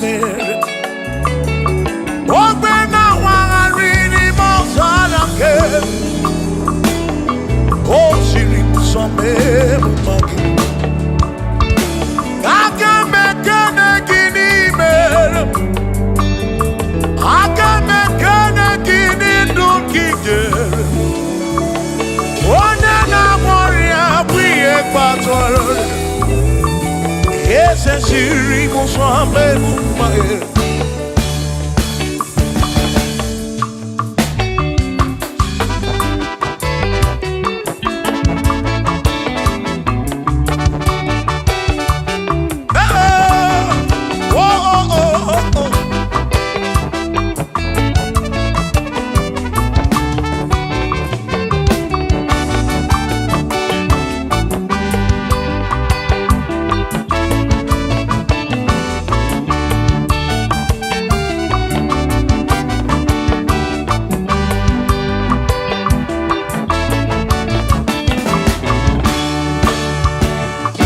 mere. Ogbe na-awagharị n'ime ọzara nke o siri m nsọ mee m mma gị. Aga m ekene gị n'imere m. Aga m ekene gị n'ndụ gị nyere. Onye na-agwọ ọrịa bụ ihe kpatara ọrịa. Eze siri m nsọ mee m mma gị. Hey! Oh, oh, oh, oh, oh.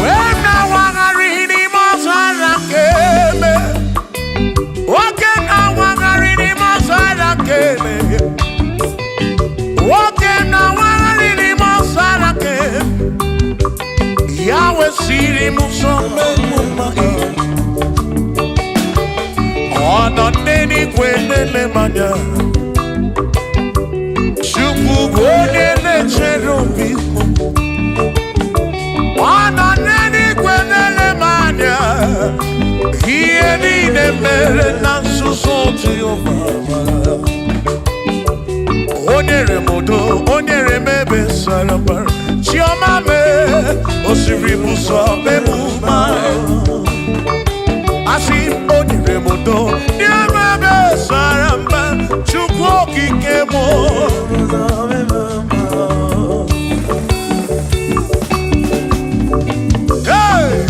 Wee na-awagharị n'ime ọzara nke eme. Nwoke na-awagharị n'ime ọzara nke eme. Nwoke na-awagharị n'ime ọzara nke eme. Ya wesịrị m nsọ mee m mma. Ọ nọ n'eluigwe na-ele m anya. Chukwu bụ onye na-echere obi m. Ọ nọ n'eluigwe na-ele m anya. Ihe niile mere na nzuzo Jehova. O nyere m udo, o nyere m ebe sara mbara. Chiọma mee, o siri m ụzọ mee m mma. Asị m, o nyere m udo, nye m ebe sara mbara. Chukwu okike m. Hey!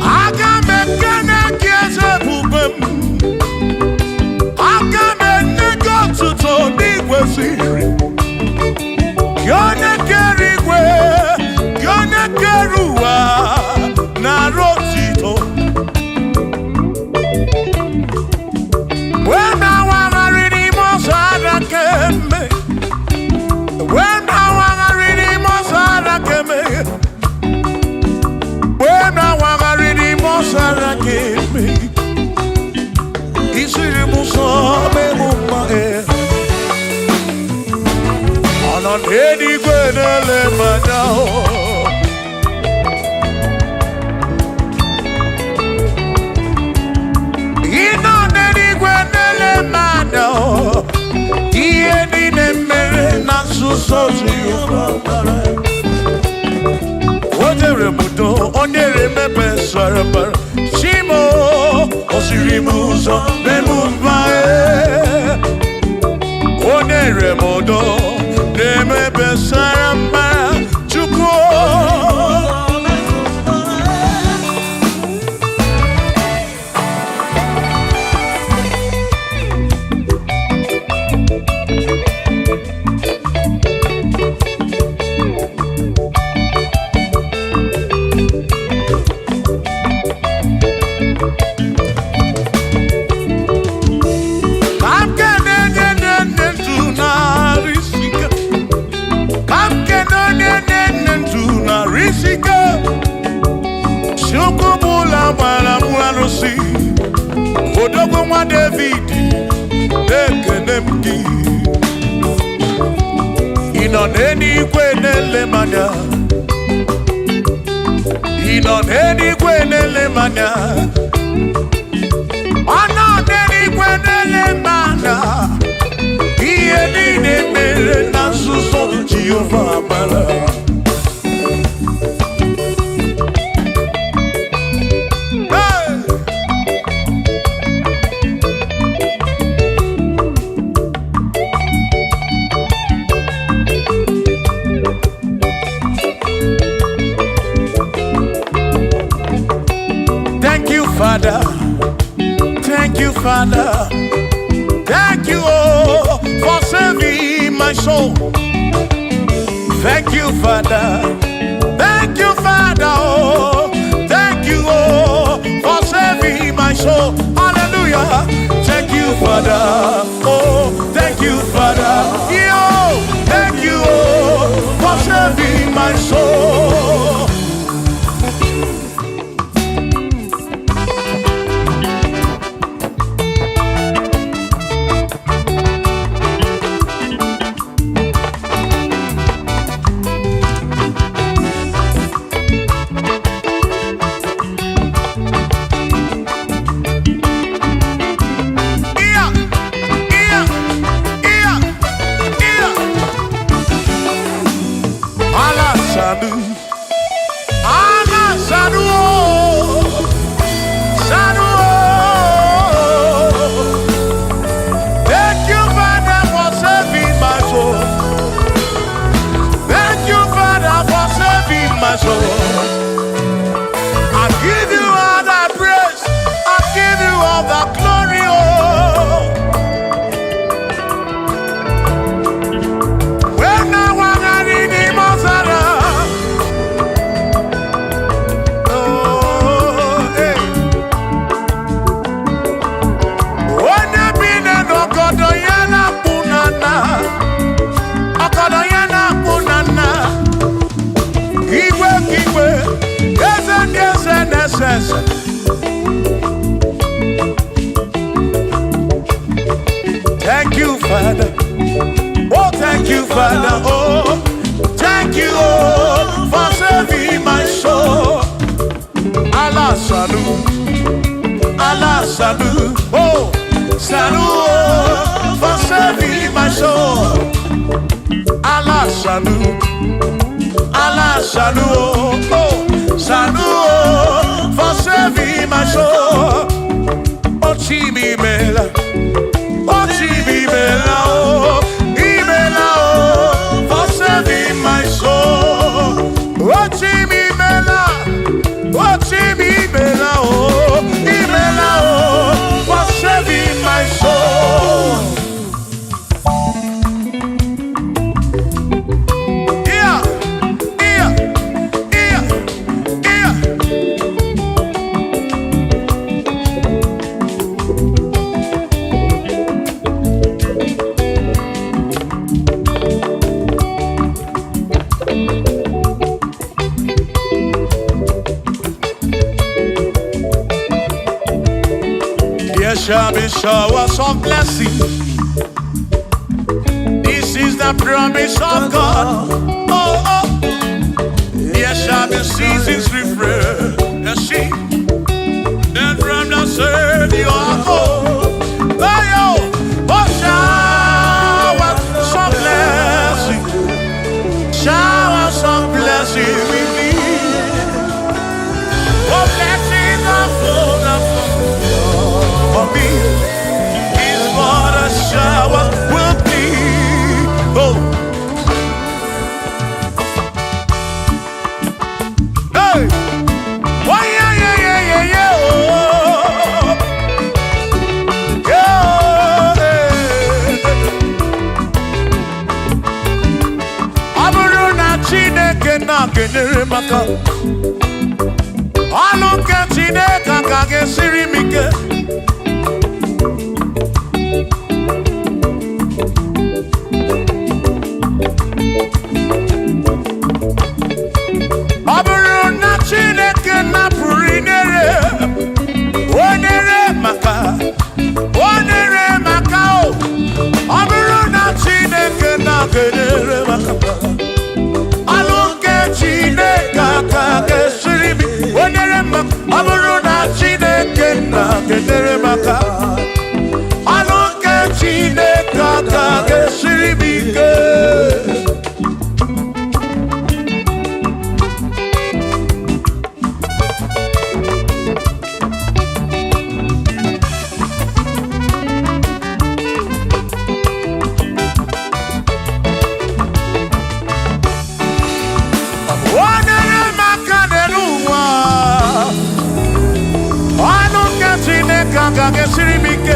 Aga m ekene gị eze ebube m. Aga m enye gị otuto n'igwe siri. Gị onye kere igwe, gị onye kere ụwa, nara otito. Wee na-awagharị n'ime ọzara kemgbe. Wee na-awagharị n'ime ọzara kemgbe. Wee na-awagharị n'ime ọzara kemgbe. Isiri m ụzọ mee m mma ee. Ọ nọ n'eluigwe na-ele m anya o. Ị nọ n'eluigwe na-ele m anya o. Ihe niile mere na nzuzo Jehova mara. O nyere m udo, o nyere m ebe sara mbara. Chimo, o siri m ụzọ mee m mma ee. O nyere m udo, na-eme ebe sara mbara. Chukwu. Ka m kene onye na-enye ndụ narị isi ike. Ka m kene onye na-enye ndụ narị isi ike. Chukwu bụla gbara m arụsị. Odogwu nwa David, na-ekene m gị. Ị nọ n'eluigwe na-ele m anya. Ị nọ n'eluigwe na-ele m anya. Ọ nọ n'eluigwe na-ele m anya. Ihe niile mere na nzuzo Jehova mara. Hey! Thank you, Father. Thank you, Father. Thank you, oh, for saving my soul. Thank you, Father. Thank you, Father. Oh, thank you, oh, for saving my soul. Hallelujah. Thank you, Father. Oh, thank you, Father. Yo, thank you, oh, for saving my soul. Yeah, yeah, yeah, yeah. Allah Sadu. Allah Sadu. Oh, Sadu. Oh. Thank you, Father, for saving my soul. Thank you, Father, for saving my soul. I give you all the praise. I give you all the glory. Oh. When I was in the Mozara. Oh, hey. Onye bi n'ọgọdọ ya na-akpụ na nna. Ọgọdọ ya na-akpụ na nna. Igwe ka igwe, eze ndị eze na-ese ese. Thank you, Father. Oh, thank you, Father. Oh, thank you, oh, for saving my soul. Allah Sanu, Allah Sanu, oh, Sanu, oh, for saving my soul. Allah Sanu, Allah Sanu, oh, oh, Sanu, oh, for saving my soul. Oh, Chimi Mela, oh, Chimi Mela, oh, Imela, oh, for saving my soul. Oh, Chimi Mela, oh, Chimi Mela, oh, Imela, oh, for saving my soul. Yeah. There shall be showers of blessing. This is the promise of God. Oh. There shall be seasons refreshing. Then from the Savior, oh, oh, oh, showers of blessing. Showers of blessing we need. Oh, blessings are full for me. Is what a shower will be. Oh, hey, why, yeah, oh, yeah, hey. Ọ bụrụ na Chineke na-enyere m aka, ọlụ nke Chineke aka ga-esiri m ike. Ọ bụrụ na Chineke napụrụ inyere, o nyere maka, o nyere maka o. Ọ bụrụ na Chineke na-enyere maka, ọlụ nke Chineke aka ga-esiri m, o nyere maka. Ọ bụrụ na Chineke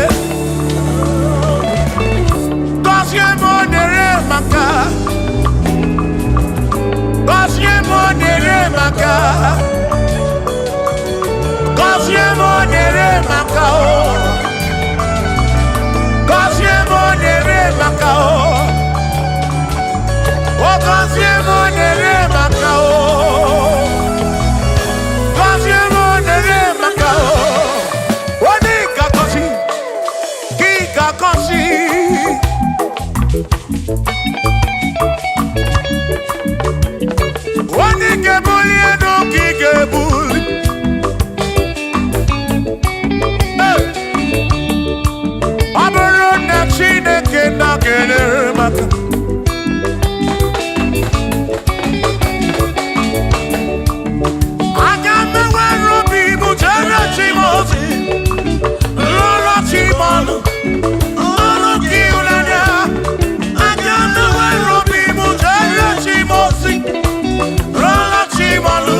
ike. Gọzie m, o nyere m aka. Gọzie m, o nyere m aka. Gọzie m, o nyere m aka o. Gọzie m, o nyere m aka o. O gọzie m, o nyere m aka o. Gọzie m, o nyere m aka o. Onye ga-agọzi, gị ga-agọzi. Onye ga-ebuli elu ka ị ga-ebuli. Hey! Ọ bụrụ na Chineke na-enyere m aka, aga m enwere obi m jere chi m ozi, rụọrọ chi m ọlụ, ọlụ nke ịhụnanya. Aga m enwere obi m jere chi m ozi, rụọrọ chi m ọlụ,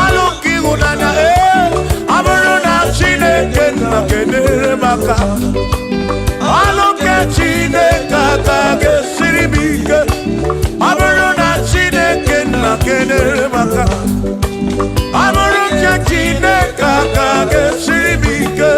ọlụ nke ịhụnanya. Ee, ọ bụrụ na Chineke na-enyere m aka, ọlụ nke Chineke aka ga-esiri m ike. Ọ bụrụ na Chineke na-enyere m aka, ọ bụrụ nke Chineke aka ga-esiri m ike.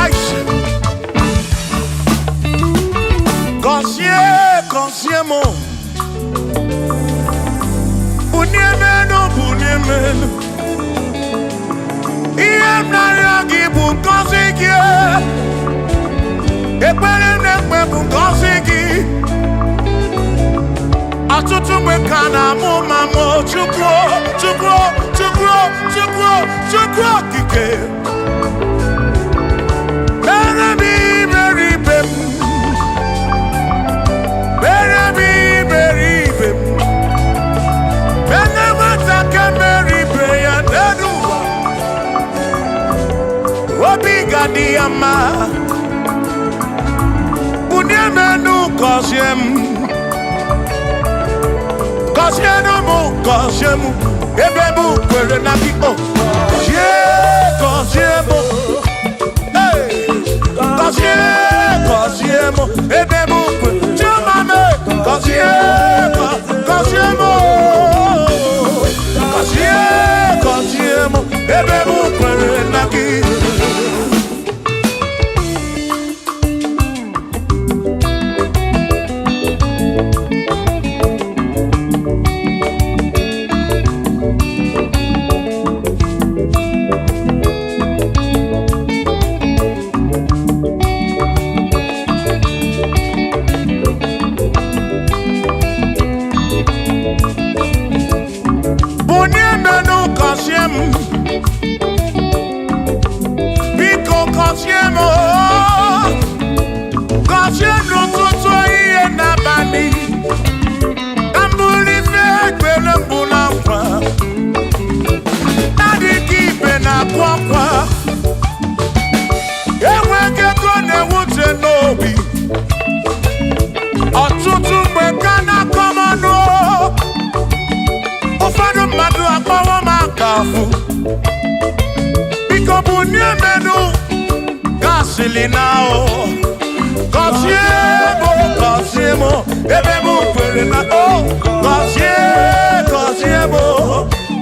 Aisha. Gọzie, gọzie m, bunie m elu, bunie m elu. Ihe m na-arịọ gị bụ ngọzi gị. Ekpere m na-ekpe bụ ngọzi gị. Ọtụtụ mgbe ka na-amụ ma mụ, Chukwu, Chukwu, Chukwu, Chukwu, Chukwu okike, mere m iberibe m, mere m iberibe m, mere nwata ka mere ibe ya n'elu ụwa, obi ga-adị ya mma. Bunie m enu, gọzie m, gọzienụ m, gọzie m, ebe m kwere na gị o. Gọzie, gọzie m. Hey! Gọzie, gọzie m, ebe m kwere chioma m. Gọzie, gọzie m o. Gọzie, gọzie m, ebe m kwere na gị. Bunie m enu, gọzie m, biko gọzie m o. Gọzie m n'ụtụtụ, ehihie n'abalị, ka m bụrụ ife ekpere mbụ na nkwa na-adịghị ibe na-akụ akwa. Enweghị ego na-ewute n'obi. Ọtụtụ mgbe ka na-akọ m ọnụ, ụfọdụ mmadụ akpọwọ m aka afụ. Biko bunie m enu, gasịlị na o. Gọzie m, gọzie m, ebe m kwere na o. Gọzie, gọzie m,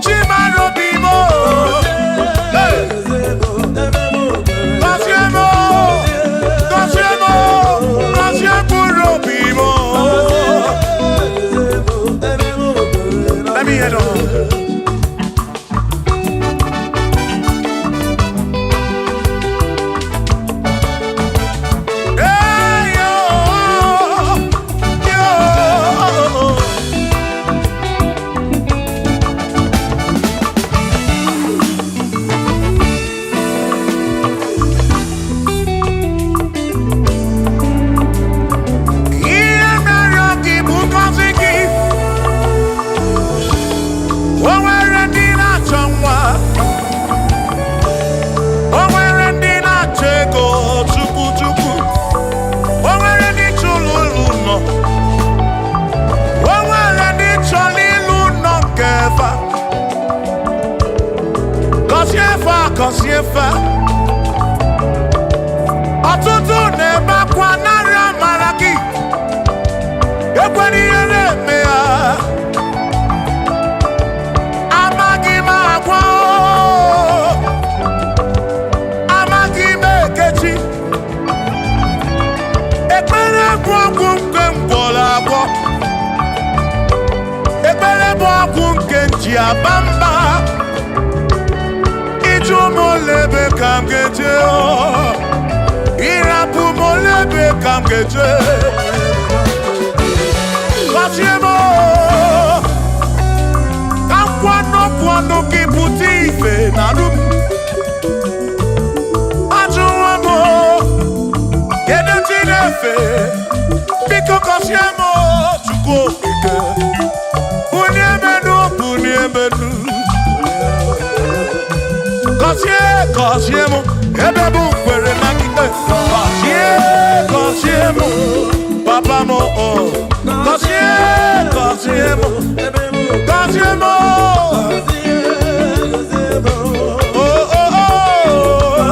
chimarobi m. Hey! Gọzie m, gọzie m, gọzie mkpụrụ obi m. Let me hear them. Hey, yo, yo. na-efe. Ọtụtụ na-ebe akwa narị amara gị, ekwela ihe na-eme ya. Amaghị m agwa o, amaghị m ekechi. Ekpere bụ ọgwụ nke m gwọrọ agwọ. Ekpere bụ ọgwụ nke m ji aba mba. Ịjụ m ole ebe ka m ga-eje o, ịrapụ m ole ebe ka m ga-eje. Gọzie m o, ka nkwanụ kwanụ gị pụta ife na arụ m. Ajụwo m o, kedu ndị na-efe? Biko gọzie m o, Chukwu okike. Bulie m enu, bulie m enu. Gọzie, gọzie m, ebe m kwere na gị. Gọzie, gọzie m, papa m o. Gọzie, gọzie m, gọzie m o. O, o, o.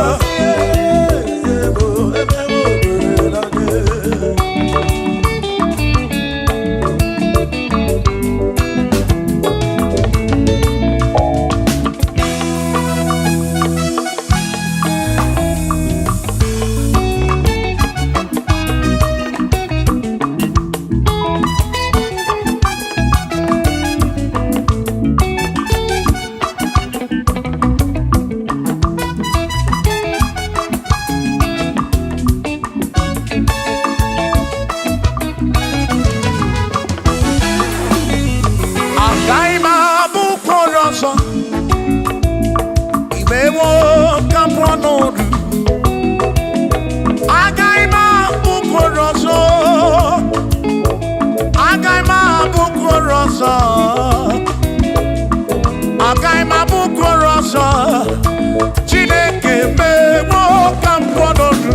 Agaghị m abụ ụkpụrụ ọzọ. Imewo ka m pụọ n'ọdụ. Agaghị m abụ ụkpụrụ ọzọ. Agaghị m abụ ụkpụrụ ọzọ. Agaghị m abụ ụkpụrụ ọzọ. Chineke mewo ka m pụọ n'ọdụ.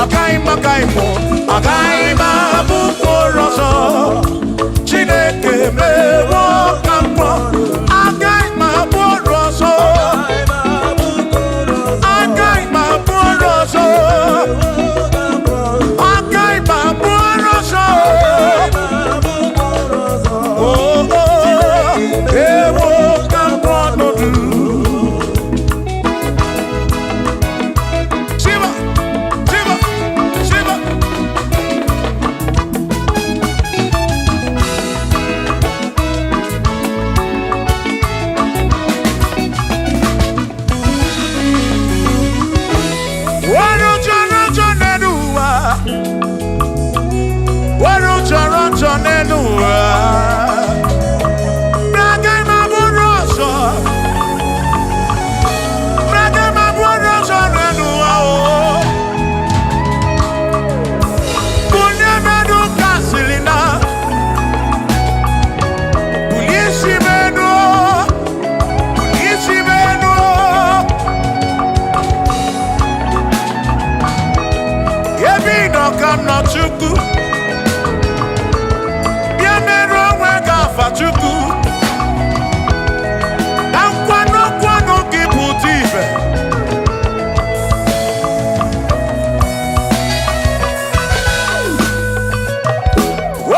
Agaghị m, agaghị m, agaghị m abụ ụkpụrụ ọzọ. Chineke mewo ka m pụọ. Agaghị m abụ ọrụ ọzọ. Agaghị m abụ ọrụ ọzọ. Agaghị m abụ ọrụ ọzọ. Oh, oh, ewo ka m pụọ n'ọdụ. Shiva, Shiva, Shiva. Wọ́n jọrọ jọ nínú wa. Wọ́n jọrọ jọ nínú wa. Braga ma bụrụ ọzọ. Braga ma bụrụ ọzọ nínú wa o. Bulie mẹ́nu kasịrị na. Bulie isi mẹ́nu o. Bulie isi mẹ́nu o. Ebe ị nọ ka m nọ Chukwu. Bịa merụ onwe gị afa Chukwu. Ka nkwanụ nkwanụ gị pụta ibe.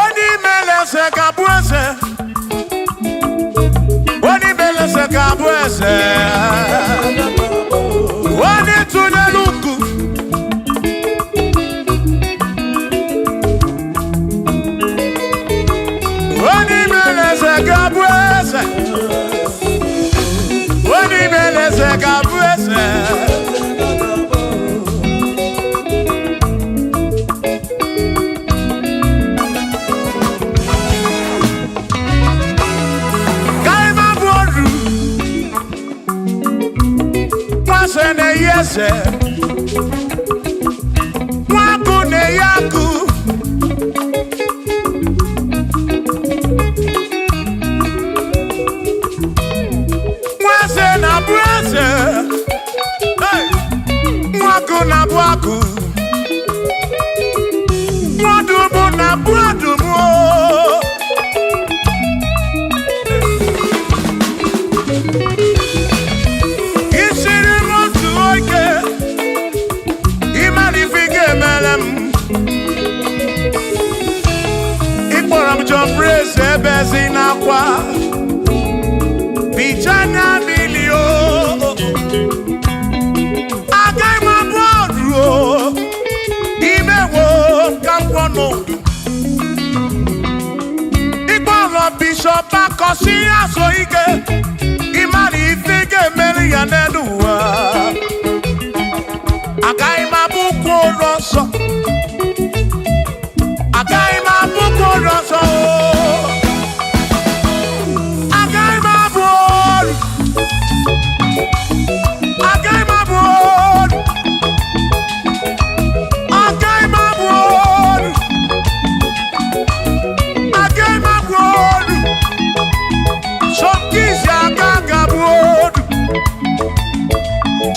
Onye imele eze ga-abụ eze. Onye imele eze ga-abụ eze. Onye tụnyere uku. Onye imele eze ga-abụ eze. Onye imele eze ga-abụ eze. Ka bụ oru. Nwa na-eyi eze. Nwa agụ na-eyi agụ. Nwa eze na-abụ eze. Hey! Nwa agụ na-abụ agụ. Nwa ọdụm na-abụ ọdụm o. Isiri m otu Ebezi n'akwa, bicha anya mmiri o. Agaghị m abụ ọrụ o, imewo ka m kwọ n'udu. Ịkpọrọ Bishọp Akọsi azụ ike, ịmara ife ị ga-emeri ya n'elu ụwa. Agaghị m abụ ụkwụ ụlọ nsọ. Agaghị m abụ ụkwụ ụlọ nsọ o. Agaghị m abụ ọrụ. Agaghị m abụ ọrụ. Agaghị m abụ ọrụ. Agaghị m abụ ọrụ. Sọmkisi aka ga-abụ ọrụ.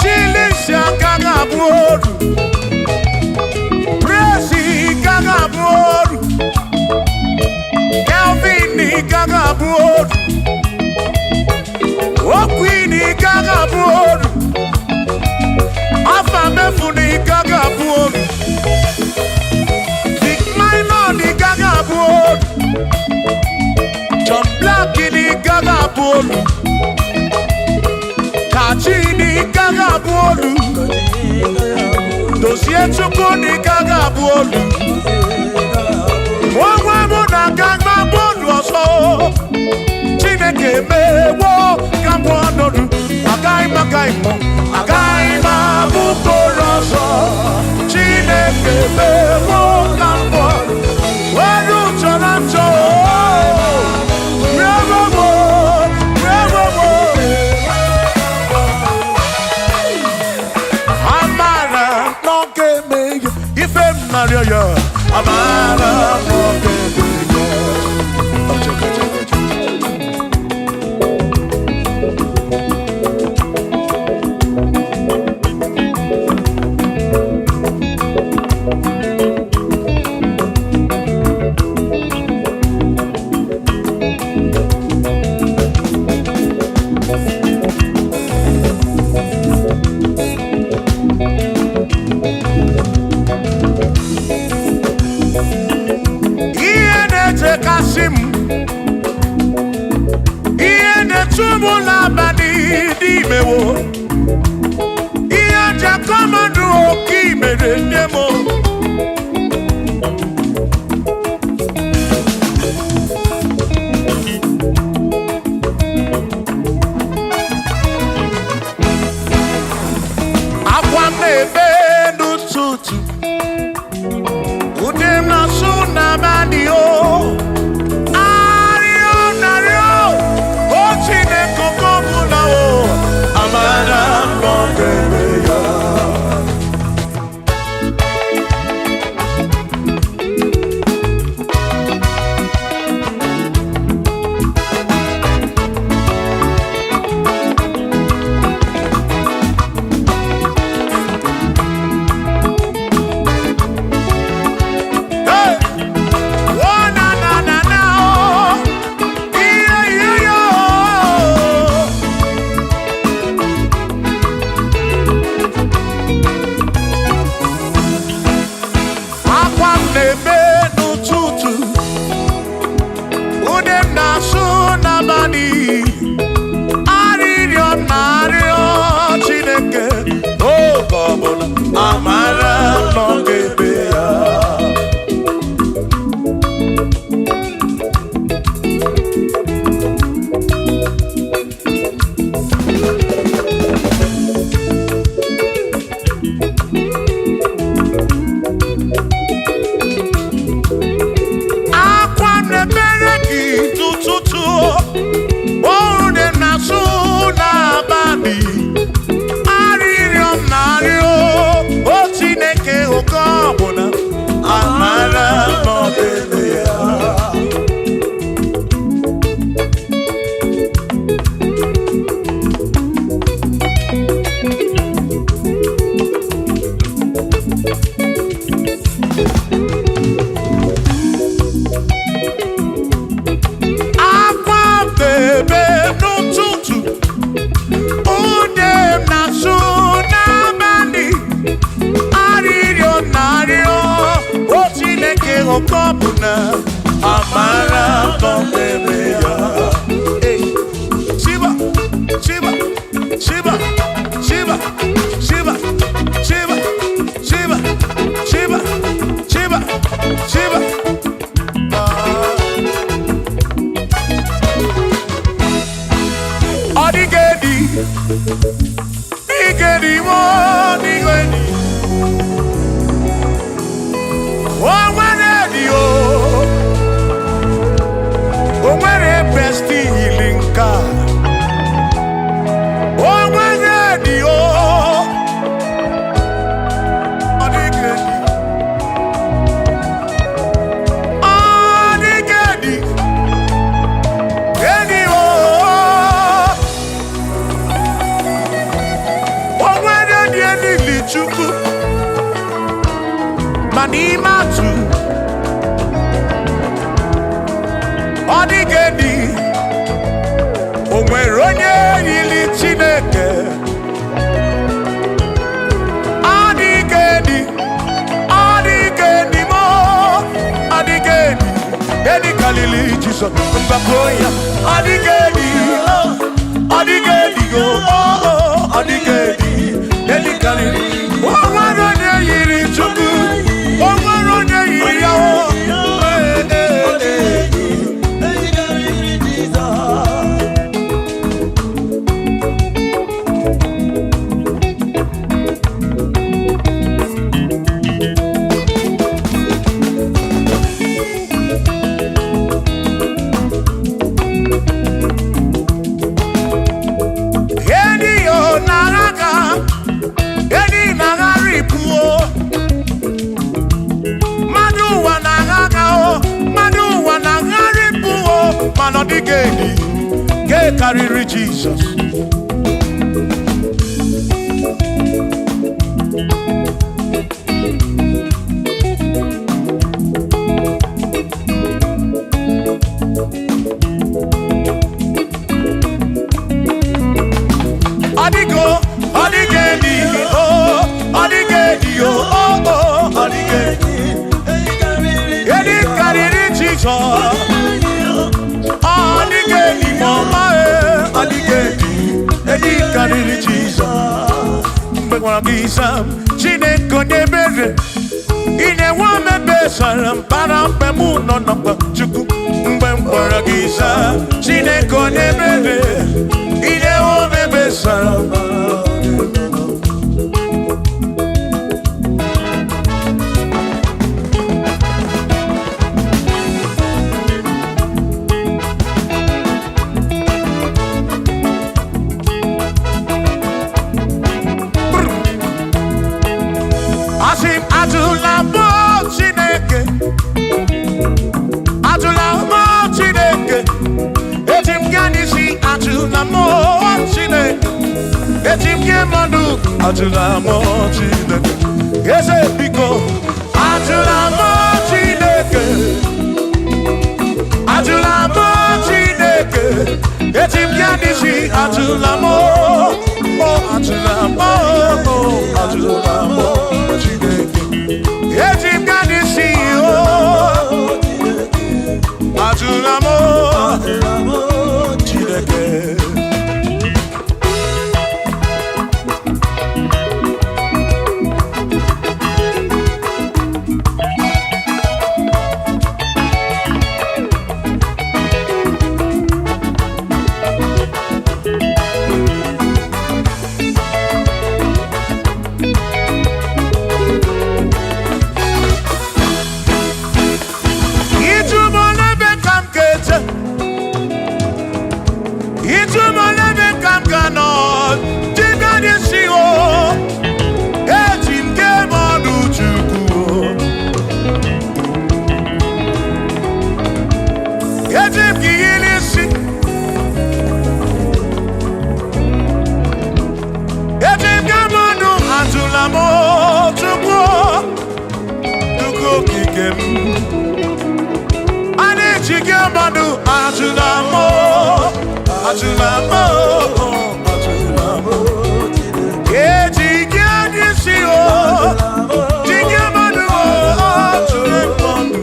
Chilisi aka ga-abụ ọrụ. Presi ka ga-abụ ọrụ. Kelvin ka ga-abụ ọrụ. Okwini ka ga-abụ ọrụ. Afa mefuni ka ga-abụ ọrụ. Dick Minor ka ga-abụ ọrụ. John Black ka ga-abụ ọrụ. Kachi ka ga-abụ ọrụ. Dozie Chukwu ka ga-abụ ọrụ. Onwe mụ na aga gba bọọlụ ọzọ. Chineke mewo ka m ọnọdụ. Agaghị m, agaghị m, agaghị m abụ mkpụrụ ọzọ. Chineke mewo ka m ọnọdụ. Were chọrọ nchọ. Rewowo, rewowo. Amara na ọ ga-eme ya ife m narịọ ya. Amara na ọ ga-eme ya. Ọchọkọ, ọchọkọ, ọchọkọ. Ihe na-echekasị m, ihe na-echu m n'abalị dị imewo, ihe njakọmadụ oke imere nne m. Akwa m na-ebe n'ụtụtụ, ụdị m na-asụ n'abalị o. Arịọ narịọ, o Chineke oke ọbụla o, amara m na ọ ga-eme ya. Hey! Oh, na, na, na, na, oh. Yeah, yeah, yeah, oh. Akwa m na-ebe n'ụtụtụ, ude m na-asụ n'abalị, arịrịọ m na-arịọ Chineke n'oge ọbụla, amara m na ọ ga-eme ya. Akwa m na-emere gị tụtụtụ, oru na-asụ n'abalị, arịrịọ m na-arịọ o Chineke oke ọbụla, amara m na ọ ga-eme ya. Akwa m na-ebe n'ụtụtụ, ude m na-asụ n'abalị, arịrịọ m na-arịọ o Chineke oke ọbụla, amara m na ọ mmemme ya. Hey. Shiba, Shiba, Shiba, Shiba, Shiba, Shiba, Shiba, Shiba, Shiba, Shiba. Ọ dịghị edi, dịghị edi, ọ dịghị edi. O nwere edi o, o nwere besti yiri nke a. O nwere edi o, ọ dịghị edi. Ọ dịghị edi, edi o. O nwere edi elili Chukwu, ma n'ime atụ, ọ dịghị edi. O nwere onye yiri Chineke. Ọ dịghị edi, ọ dịghị edi mo, ọ dịghị edi. Edi karịrị Jizọs, mgbakọ ya. Ọ dịghị edi, ọ dịghị edi o, ọ dịghị edi. Edi karịrị. O nwere onye yiri Chukwu, o nwere onye yiri ya o. Ee, ee, ee. Edi yo na-agha, edi na-aghara ibu o. Mmadụ ụwa na-agha o, mmadụ ụwa na-aghara ibu o, mana ọ dịghị edi nke karịrị Jizọs. Ọ dịgo, ọ dịghị edi o, ọ dịghị edi o, o, o, ọ dịghị edi. Edi karịrị Jizọs. Ọ dịghị edi ma ọma e, ọ dịghị edi. Edi karịrị Jizọs. Mgbe gwara gị sam, Chineke onye ebere, ị na-enwe omebe sara mbara mgbe mụ nọ n'ọkpa Chukwu. Mgbe m gwara gị sam, Chineke onye ebere, ị na-enwe omebe sara mbara. Asị m atụla mụ Chineke, atụla mụ Chineke, eji m gaa n'isi atụla mụ Chineke, eji m gị mmadụ atụla mụ Chineke, eze biko atụla mụ Chineke, atụla mụ Chineke, eji m gaa n'isi atụla mụ, o atụla mụ, o atụla mụ Chineke. Eji m gaa n'isi o, atụla mụ Chineke. Ịjụ m n'ebe ka m ga-eje, ịjụ m n'ebe ka m ga-anọ, dịka n'isi o, eji m gee m ọnụ Chukwu o. Eji m gị yiri isi, eji m gee m ọnụ atụla m o, Chukwu o, Chukwu okike m. A na-eji gị mmadụ atụla m o, atụla m o, atụla m o. Eji gị n'isi o, ji gị mmadụ o, atụla m ọnụ.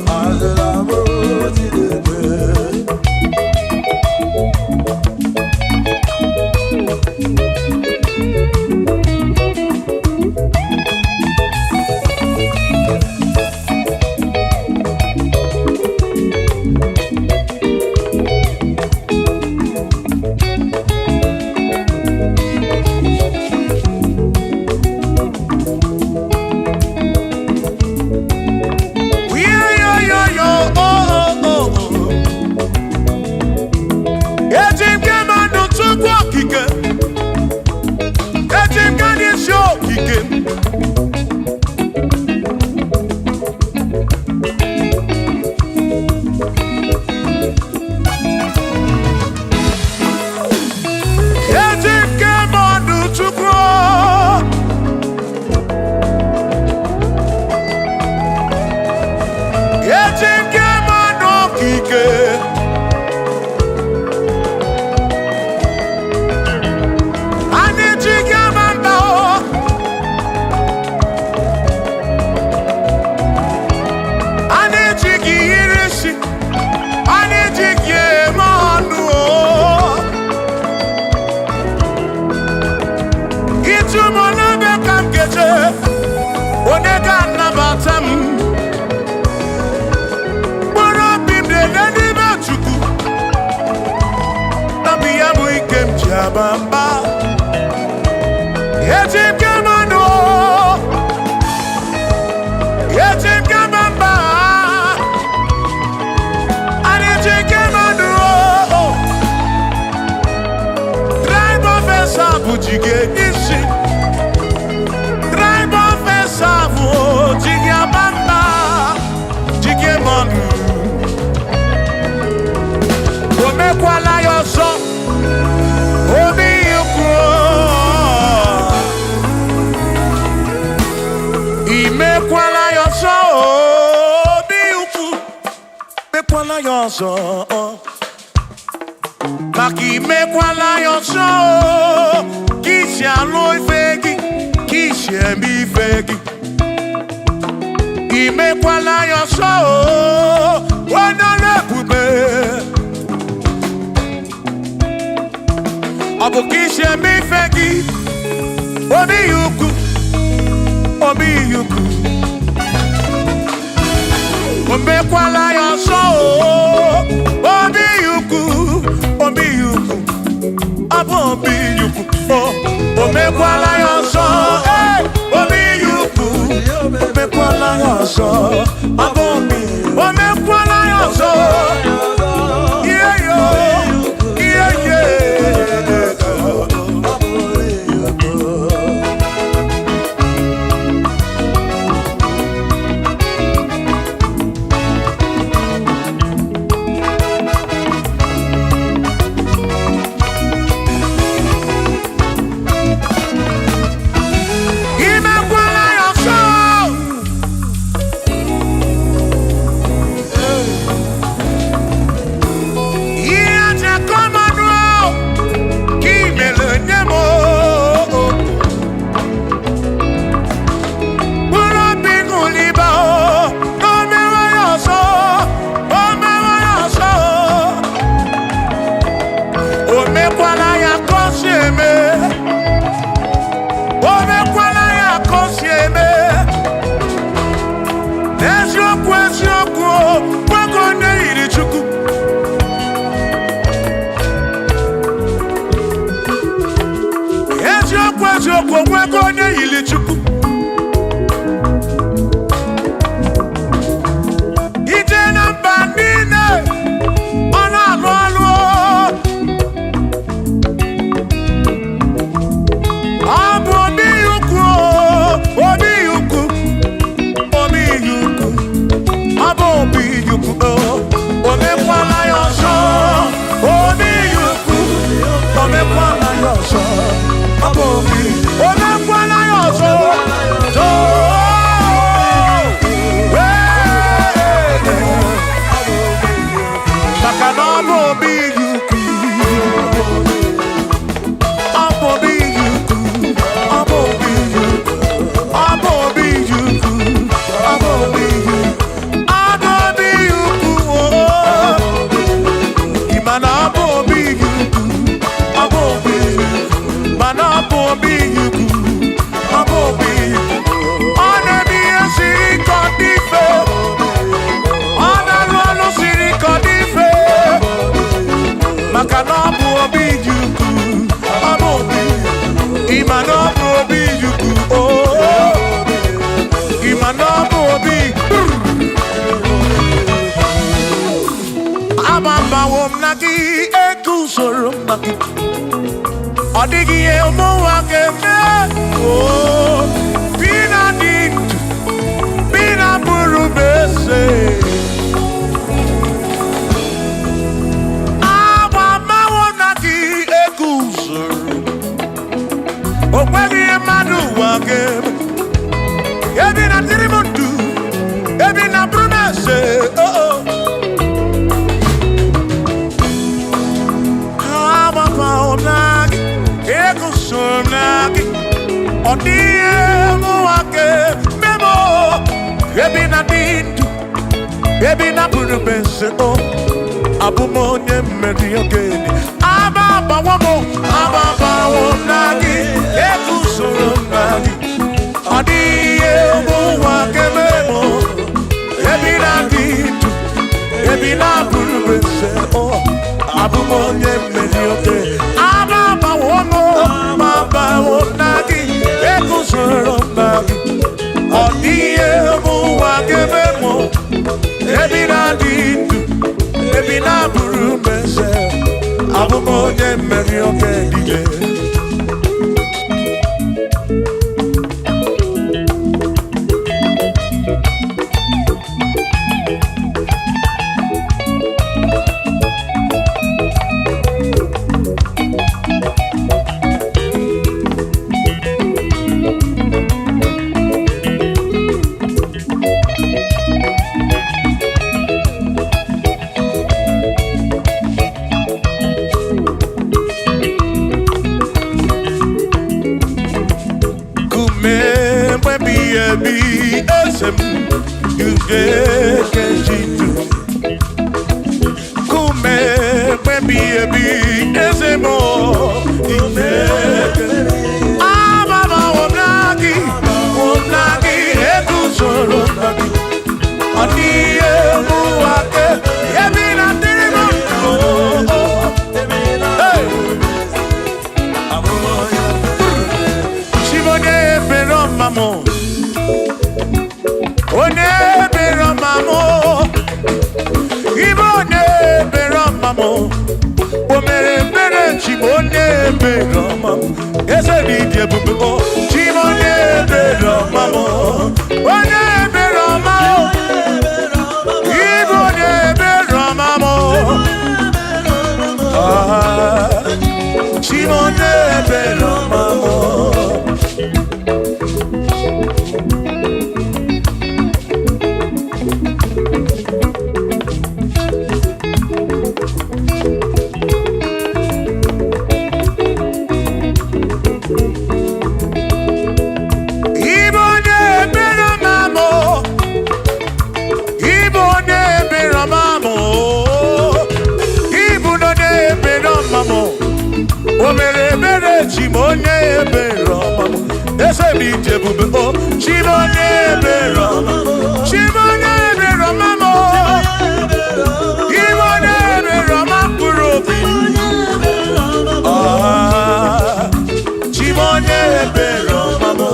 aba mba. Eji m gị mmanụ, eji m gị aba mba. Anyị ji gị mmanụ. Tribe of Esau ji gị isi. Tribe of Esau ji gị aba mba, ji gị mmanụ. O mekwala ya ọzọ, obi ukwu. Imekwala ya ọzọ, obi ukwu. Mekwala ya ọzọ, maka imekwala ya ọzọ, ka isi alụ ife gị, ka isi eme ife gị. Imekwala ya ọzọ, onye ọrụ ebube. Ọ bụ ka isi eme ife gị, obi ukwu, obi ukwu. O mekwala ya ọzọ, obi ukwu, obi ukwu. Ọ bụ obi ukwu. O mekwala ya ọzọ, ee, obi ukwu. O mekwala ya ọzọ, ọ bụ obi. O mekwala ya ọzọ. Ihe yo, ihe ye. Imekwala ya ọzọ. Ihe aja kọmanụ ka imere nye m o. Mkpụrụ obi ṅụliba o, o mewe ya ọzọ, o mewe ya ọzọ. O mekwala ya ka o si eme. O mekwala ya ka o si eme. N'eziokwu, eziokwu, o nwoke onye yiri Chukwu. Eziokwu, eziokwu, onwego onye yiri Chukwu. Ije na mba niile, ọ na-alụ ọlụ. Ọ bụ obi ukwu, obi ukwu, obi ukwu. Ọ bụ obi ukwu. O mekwala ya ọzọ, obi ukwu. O mekwala ya ọzọ, ọ bụ obi. O mekwala ya ọzọ. Too. Ee. Maka na ọ bụ obi ukwu. Ọ bụ obi ukwu. Ọ bụ obi ukwu. Ọ bụ obi ukwu. Ọ bụ obi ukwu. Ọ bụ obi ukwu. Ị ma na ọ bụ obi ukwu. Ọ bụ obi ukwu. Mana ọ bụ obi ukwu. Ọ bụ obi ukwu. Ọ na-eme ihe siri ike ọ dị mfe. Ọ na-alụ ọlụ siri ike ọ dị mfe. Maka na ọ bụ obi ukwu. Ọ bụ obi. Ị ma na ọ bụ obi ukwu. Oh. Ị ma na ọ bụ obi. Agbabawo m na gị, eguzoro m na gị. Ọ dịghị ihe ụmụnwa ga-eme. Oo, bi na dị ndụ, bi na bụrụ m eze. Agbabawo m na gị, eguzoro. O nweghị ihe mmadụ ụwa ga-eme. Ebi na dịrị m ndụ, ebi na bụrụ m eze. Oh, oh. Agbabawo m na gị, eguzoro m na gị. Ọ dịghị ihe mụnwa ga-eme m o. Ebi na dị ndụ, ebi na bụrụ m eze o. Abụ m onye mmeri ogene. Agbabawo m, agbabawo m na gị, eguzoro m na gị. Ọ dịghị ihe mụnwa ga-eme m o. Ebi na dị ndụ, ebi na bụrụ m eze o. Abụ m onye mmeri oge. Agbabawo Kejitu kume ebi ebi eze mo ike amama omnagi omnagi eguzoro nagi ani emuwake ebi na dirimu. Hey! Chibonye ebere ọma mụ, onye ebere ọma mụ, ibe onye ebere ọma mụ, o mere ebere chibo onye ebere ọma mụ, eze dị ịdị ebube o, chibo onye ebere ọma mụ, onye ebere ọma mụ, ibe onye ebere ọma mụ, ah, chibo onye ebere ọma mụ. Ibo onye ebere ọma mụ, ibo onye ebere ọma mụ, ibu onye ebere ọma mụ, o mere ebere chi m onye ebere ọma mụ, eze m ije ebube o, chi m onye ebere ọma mụ, chi m onye ebere ọma mụ, ibo onye ebere ọma mkpụrụ obi, ah, chi m onye ebere ọma mụ.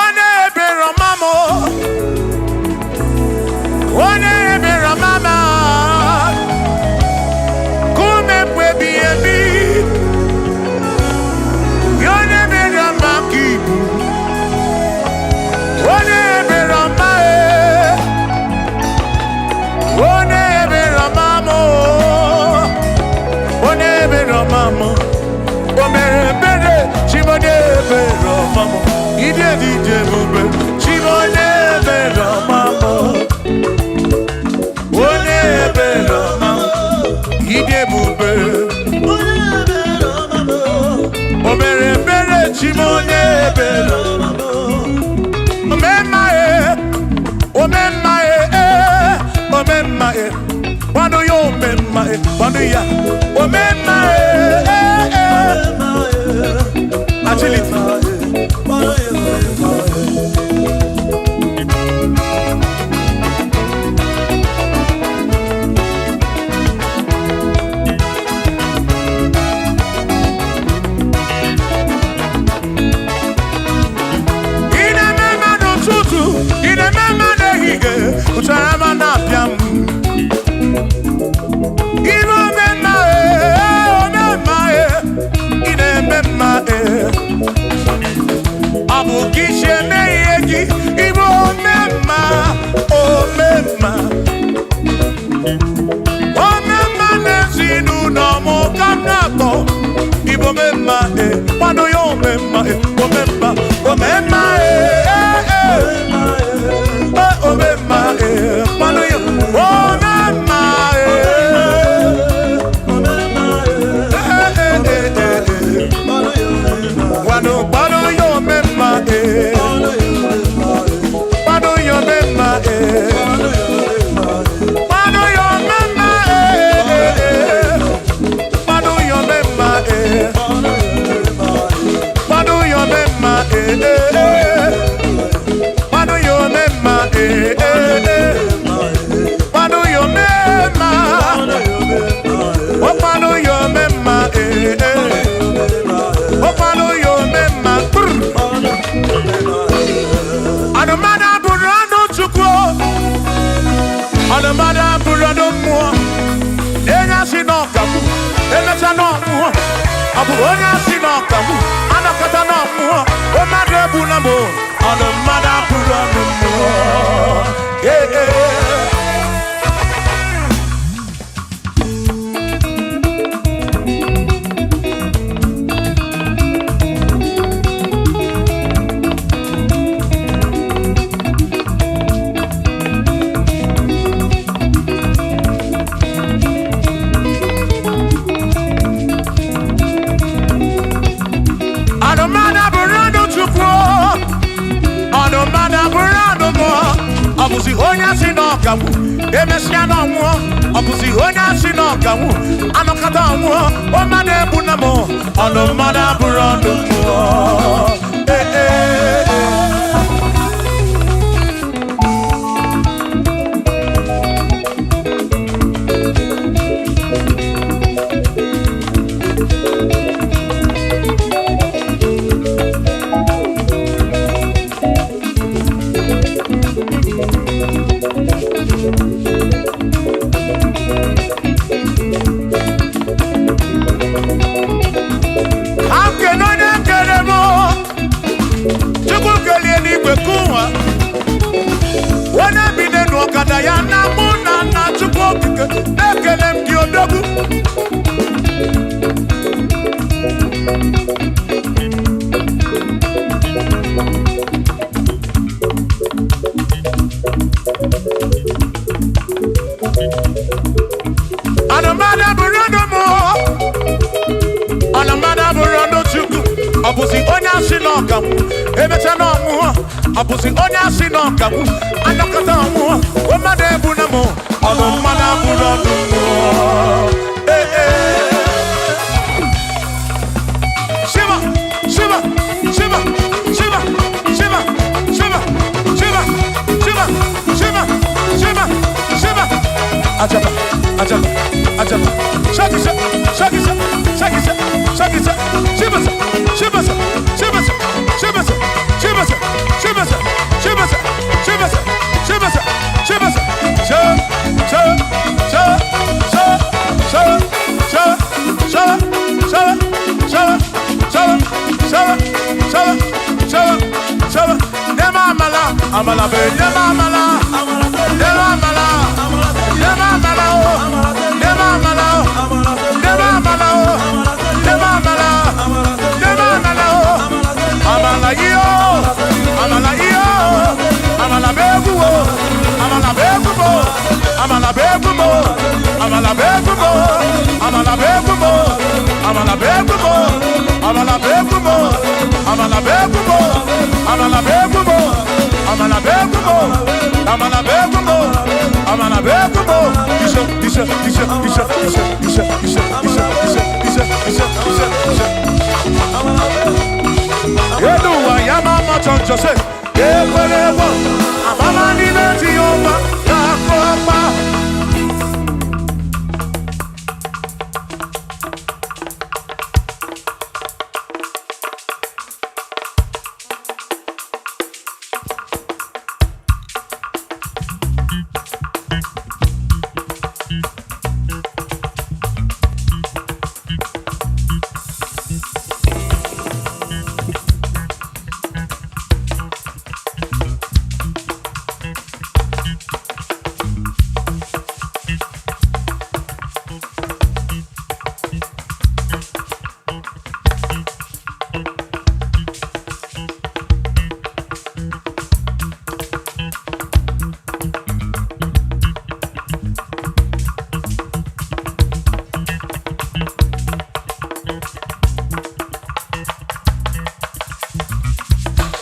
Onye ebere ọma mụ, onye ebere ọma m, kume mgbe ebighị ebi, ya onye ebere ọma ka ibu, onye ebere ọma e, onye ebere ọma mụ, onye ebere ọma mụ, o mere ebere chi m onye ebere ọma mụ, ịdị dị dị ebube chi m onye ebere ọma mụ. Onye ebere ọma, ịdị ebube, o mere ebere chi m onye ebere. Omemma e, omemma e, e, omemma e, kwado ya omemma e, kwado ya, omemma e, e, e. Agility. Ị na-eme mma n'ụtụtụ, ị na-eme mma n'ehihie, ụtara ma na-apịa m. Ibe omemma e, omemma e, ị na-eme mma e. Ọ bụ ka isi eme ihe gị, ịbụ omemma, omemma. Omemma n'ezinụlọ m ka m na-akpọ. Ịbụ omemma e, kwado ya omemma e, omemma, omemma e, e, e. E, omemma e, kwado ya omemma e. E, e, e, e, e. Kwado, kwado ya omemma e. Kwado ya omemma e. Kwado ya omemma e, e, e. Kwado ya omemma e. Kwado ya omemma e, e, e. Kwado ya omemma e, e, e. Kwado ya omemma. O kwado ya omemma e, e. O kwado ya omemma. Brr. Anụmanụ abụrụ anụ Chukwu. Anụmanụ abụrụ anụ mmụọ. Enye asị na ọkagbu, emecha na ọmụọ. Ọ bụ onye asị na ọkagbu, anọkọta na ọmụọ. O mmadụ egbula m o. Ọnụ mmadụ abụrụ ọnụ mmụọ. Ee, ee. Mmadụ abụrụ ọnụ mmụọ. Ọ bụzi onye asị na ọkanwụ, emesịa na ọnwụọ. Ọ bụzi onye asị na ọkanwụ, anọkọta ọnwụọ. Ọ mmadụ egbu na m, ọnụ mmadụ abụrụ ọnụ mmụọ. Ee, ee, ee. Ka m kene onye kere m. Chukwu kelie n'igwe kụwa, onye bi n'elu ọkada ya na mụ na nna. Chukwu okike, na-ekele m gị, odogwu. Anụmanụ bụrụ ọnụ mụ, ọnụmmadụ abụrụ ọnụ Chukwu. Ọ bụzi onye asị na ọkanwụ, emecha na ọnwụọ. Ọ bụzi onye asị na ọkanwụ, anọkọta ọnwụọ. Mmadụ egbu na mụ, ọnụ mmadụ abụrụ ọnụ mmụọ. Ee, ee. Shiva, shiva, shiva, shiva, shiva, shiva, shiva, shiva, shiva, shiva, shiva. Ajaba, ajaba, ajaba. Shakisa, shakisa, shakisa, shakisa. Shibasa, shibasa, shibasa, shibasa, shibasa, shibasa, shibasa, shibasa, shibasa, shibasa. Sha, sha, sha, sha, sha, sha, sha, sha, sha, sha, sha, sha, sha, sha. Nema amala, amala be, nema amala, nema amala, nema amala o, nema amala o, nema amala o, nema amala, nema amala o, amala iyo, amala iyo, amala be egwu o, amala be egwu mo, amala be egwu mo, amala be egwu mo, amala be egwu mo, amala be egwu mo, amala be egwu mo, amala be egwu mo, amala be egwu mo, amala be egwu mo, amala be egwu mo, amala be egwu mo. Ise, ise, ise, ise, ise, ise, ise, ise, ise, ise, ise, ise, ise. Elu ụwa ya ma ama chọnchọ se ekwere egwu amama n'ime Jehova ga-akụ ọkpa.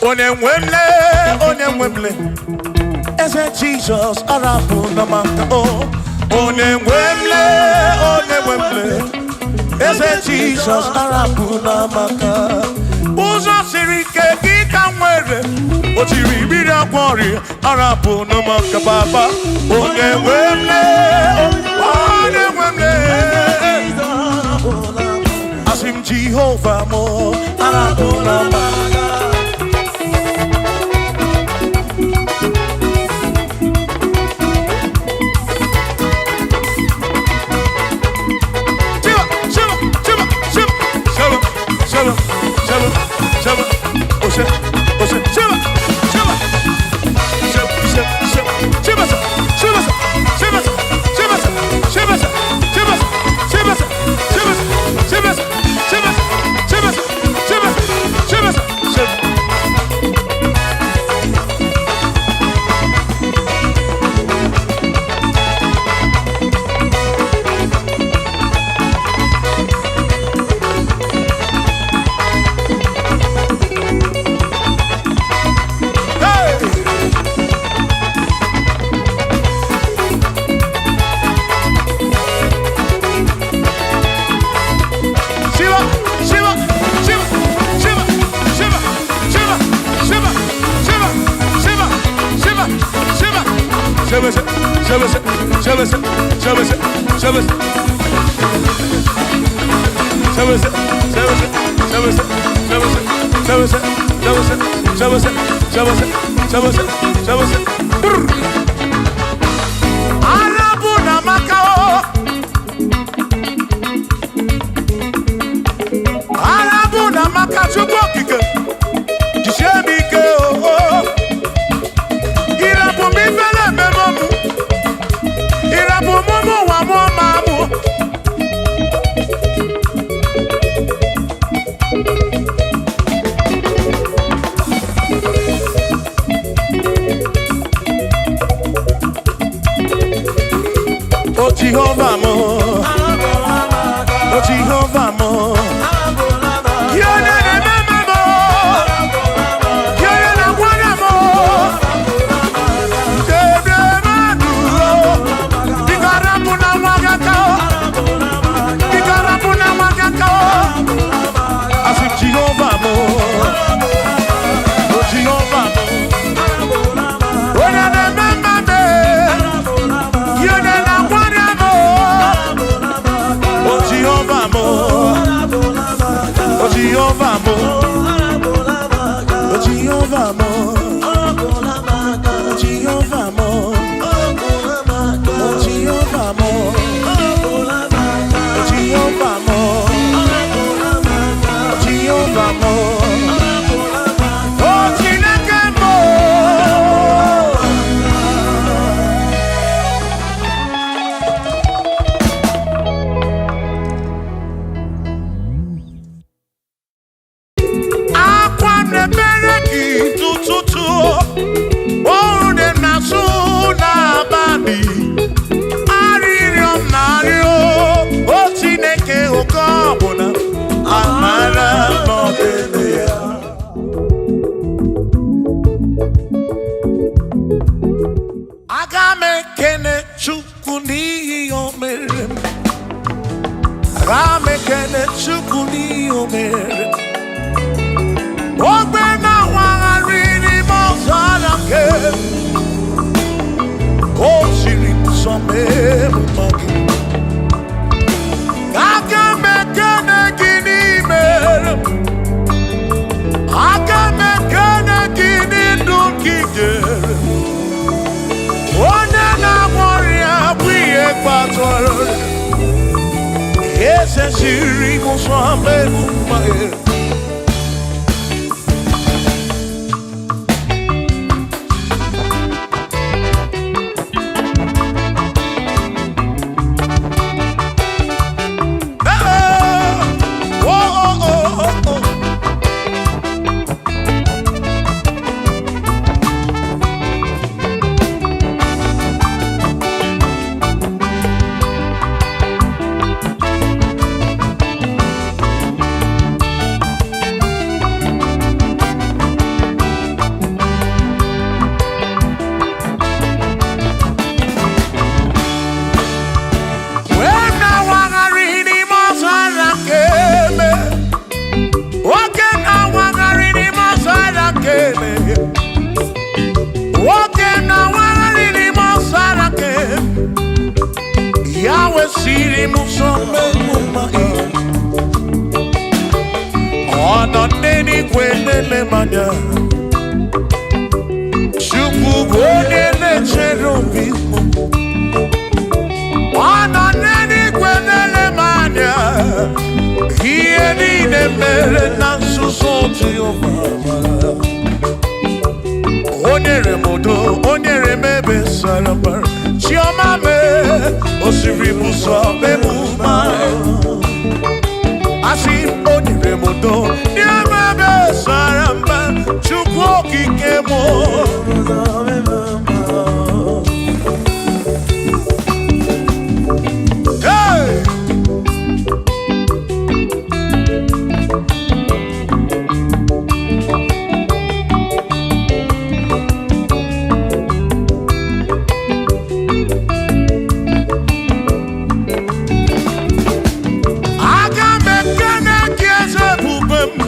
Onye nwe m lee, onye nwe m lee, eze Jizọs arapụ na maka o. Onye nwe m lee, onye nwe m lee, eze Jizọs arapụ na maka. Ụzọ siri ike gị ka m nwere, o tiri mmiri agwọ ọrịa, arapụ na maka baba. Onye nwe m lee, onye nwe m lee, asị m Jehova mụ arapụ na maka. Shiva, shiva, shiva, shiva, shiva, shiva, shiva, shiva, Ose, ose, shiva, shiva, shiva, shiva, shiva, shiva, shiva, shiva, shiva, shiva, shiva, shiva, shiva, shiva, shiva, shiva, shiva, shiva, shiva. Sebese, sebese, sebese, sebese, sebese. Sebese, sebese, sebese, sebese, sebese, sebese, sebese, sebese, sebese, sebese. Brr. Arabu na Macao. Arabu na Macao, Chukwu okike. Jisie m ike o. Ịrapụ m ifele ememe mụ. Ịrapụ m ụmụ ụwa mụọ ma mụ. O Jehovah mo, o Jehovah mo. Gị onye na-eme mo, gị onye na-agwara mo. Debe mmadụ o, biko rapụ na nwa gị aka o, biko rapụ na nwa gị aka o. Asị m Jehovah mo, o Jehovah mo. Onye na-eme mma mee, gị onye na-agwara mo. O Jehovah mo, o Jehovah mo, o Jehovah mo, o Jehovah mo, o Jehovah mo, o Jehovah mo, o Jehovah mo, o Chineke mo. Akwa na-ebere gị tụtụtụ, oru dị m na-asụ n'abalị, arịrịọ m na-arịọ, o Chineke, oke ọbụla amara n'ọdịdị ya. Aga m ekene Chukwu n'ihi o mere m. Aga m ekene Chukwu n'ihi o mere m. Ogbe na-awagharị n'ime ọzara nke o siri m nsọ mee m mma gị. Aga m ekene gị n'ime m. Aga m ekene gị n'ndụ nke i nyere m. Onye na-agwọ ọrịa bụ ihe kpatara eze siri m nsọ mee m mma gị. Oh, oh, oh, oh, oh. Wee na-awagharị n'ime ọzara nke eme. Nwoke na-awagharị n'ime ọzara nke eme. Nwoke na-awagharị n'ime ọzara nke eme. Ya wesiri m nsọ mmegbu mma gị. Ọ nọ n'eluigwe na-ele m anya. Chukwu bụ onye na-echere obi m. Ọ nọ n'eluigwe na-ele m anya. Ihe niile mere na nzuzo Jehova mara. O nyere m udo, o nyere m ebe sara mbara. Chiọma mee, o siri m ụzọ mee m mma. Asị m, o nyere m udo, nye m ebe sara mbara. Chukwu okike m. Hey! Aga m ekene gị, eze ebube m.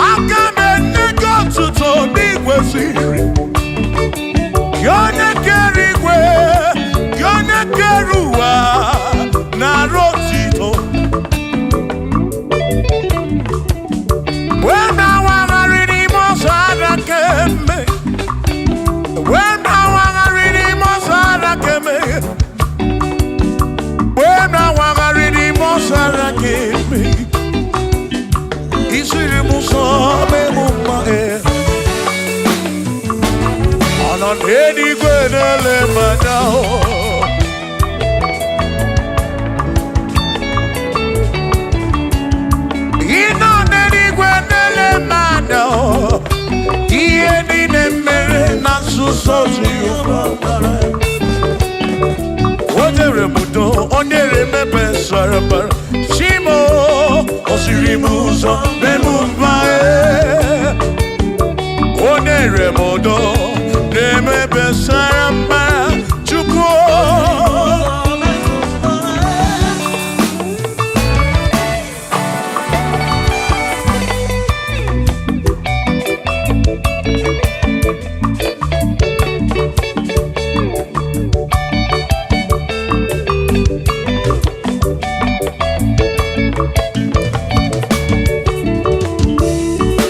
Aga m enye gị otuto n'igwe siri. Gị Gị onye kere igwe, gị onye kere ụwa, na-arụ otito. Wee na-awagharị n'ime ọzọ ara keme. Wee na-awagharị n'ime ọzọ ara keme. Wee na-awagharị n'ime ọzọ ara keme. Isiri m ụzọ mee m mma e. Ọ nọ n'eluigwe na-ele m anya o. Ị nọ n'eluigwe na-ele m anya o. Ihe niile mere na nzuzo Jehova mara. O nyere m udo, o nyere m ebe sara mbara. Chimo, o siri m ụzọ mee m mma e. O nyere m udo, na-eme ebe sara mbara. Chukwu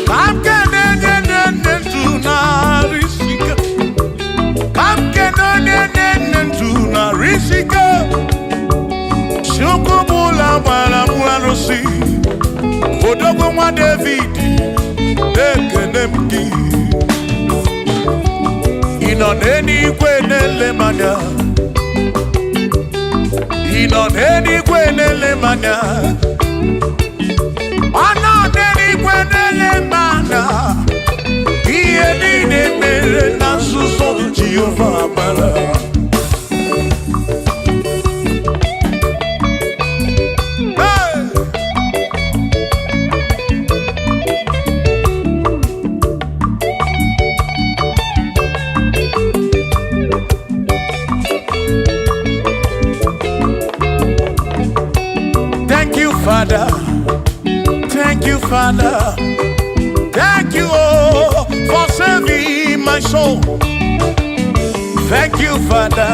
ka m kene onye na-enye ndụ narị isi ike. Ka m kene onye na-enye ndụ narị isi ike. Chukwu bụ ụlọ gbara m arụsị. Odogwu nwa David, na-ekene m gị. Ị nọ n'eluigwe na-ele m anya. Ị nọ n'eluigwe na-ele m anya. Ọ nọ n'eluigwe na-ele m anya. Ihe niile mere na nzuzo Jehova mara. Hey! Thank you, Father. Thank you, Father. Thank you, oh, for saving my soul. Thank you, Father.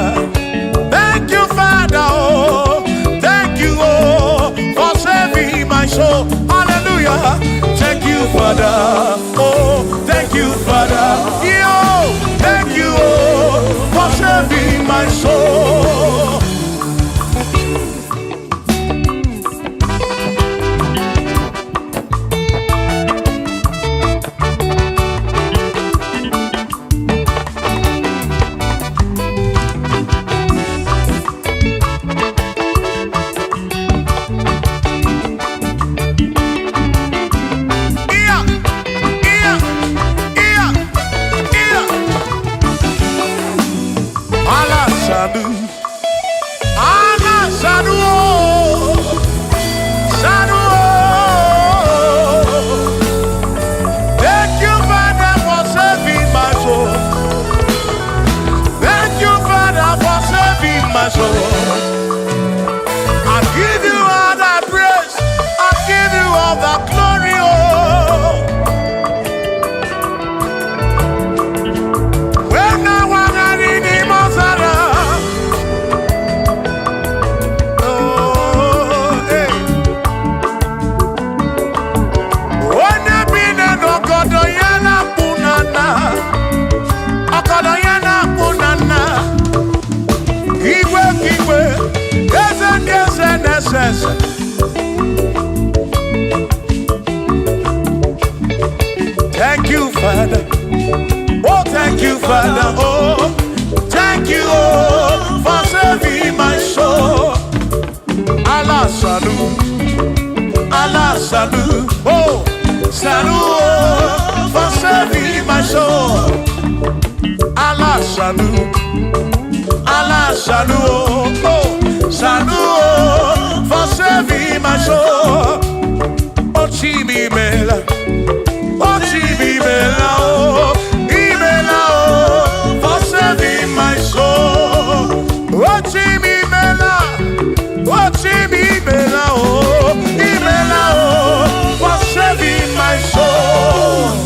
Thank you, Father. Oh, thank you, oh, for saving my soul. Hallelujah. Thank you, Father. Oh, thank you, Father. Yo, thank you, oh, for saving my soul. Iya, iya, iya, iya. Ala sadu, ala sadu, oh, sadu. Oh. Thank you, Father, for saving my soul. Thank you, Father, for saving my soul. I give you all the praise. I give you all the glory. Oh. When I was in the Mozara, oh, hey. Onye bi n'ọgọdọ ya na-akpụ na nna, ọgọdọ ya na-akpụ na nna. Igwe ka igwe, eze ndị eze na-ese ese. Thank you, Father. Oh, thank you, Father. Oh, thank you, oh, for saving my soul. Allah salu, Allah salu, oh, salu, oh, for saving my soul. Allah salu, Allah salu, oh, oh, salu, oh, for saving my soul. Oh, Chimi Mela. Oh, Chimi Mela, oh, Imela, oh, for saving my soul. Oh, Chimi Mela, oh, Chimi Mela, oh, Imela, oh, for saving my soul.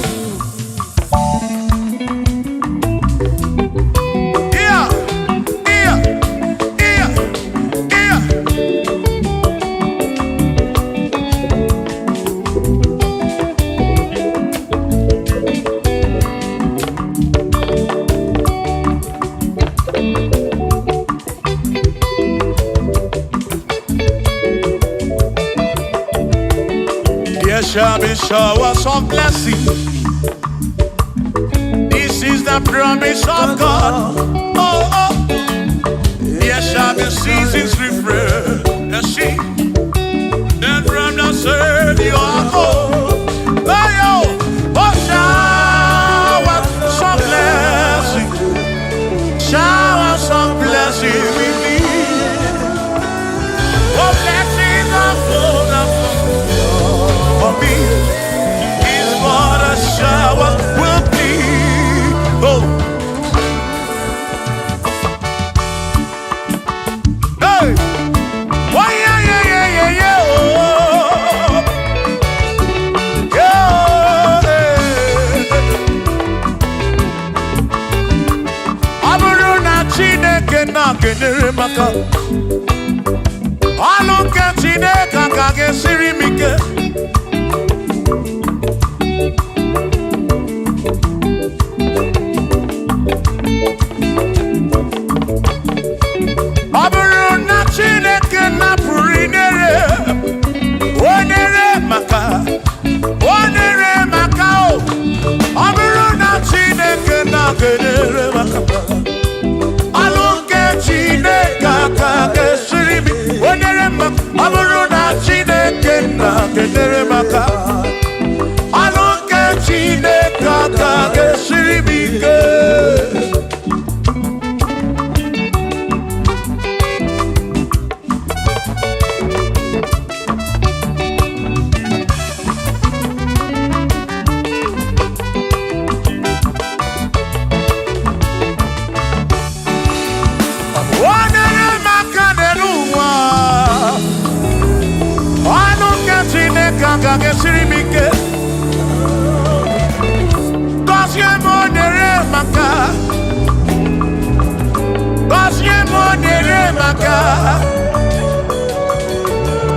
shall be showers of blessing. This is the promise of God. Oh, oh. There shall be seasons refreshed. Then from the Savior, oh, oh, oh, showers of blessing, showers of blessing we need. Oh, blessings are full for me. Is what a shower will be. Oh, hey, oh yeah, yeah, yeah, yeah, yeah, oh, yeah. Ọ bụrụ na Chineke na-kenyere m aka, ọlụ nke Chineke aka ga-esiri m ike. Ọ bụrụ na Chineke napụrụ inyere, o nyere maka, o nyere maka o. Ọ bụrụ na Chineke na-kenyere maka, ọlụ nke Chineke aka ga-esiri m, o nyere maka. Ọ bụrụ na Chineke na-kenyere maka, ọlụ nke Chineke aka ga-esiri m ike. O nyere m aka n'elu ụwa, ọnụ nke Chineke agaghị esiri m ike. Gọzie m, o nyere m aka. Gọzie m, o nyere m aka.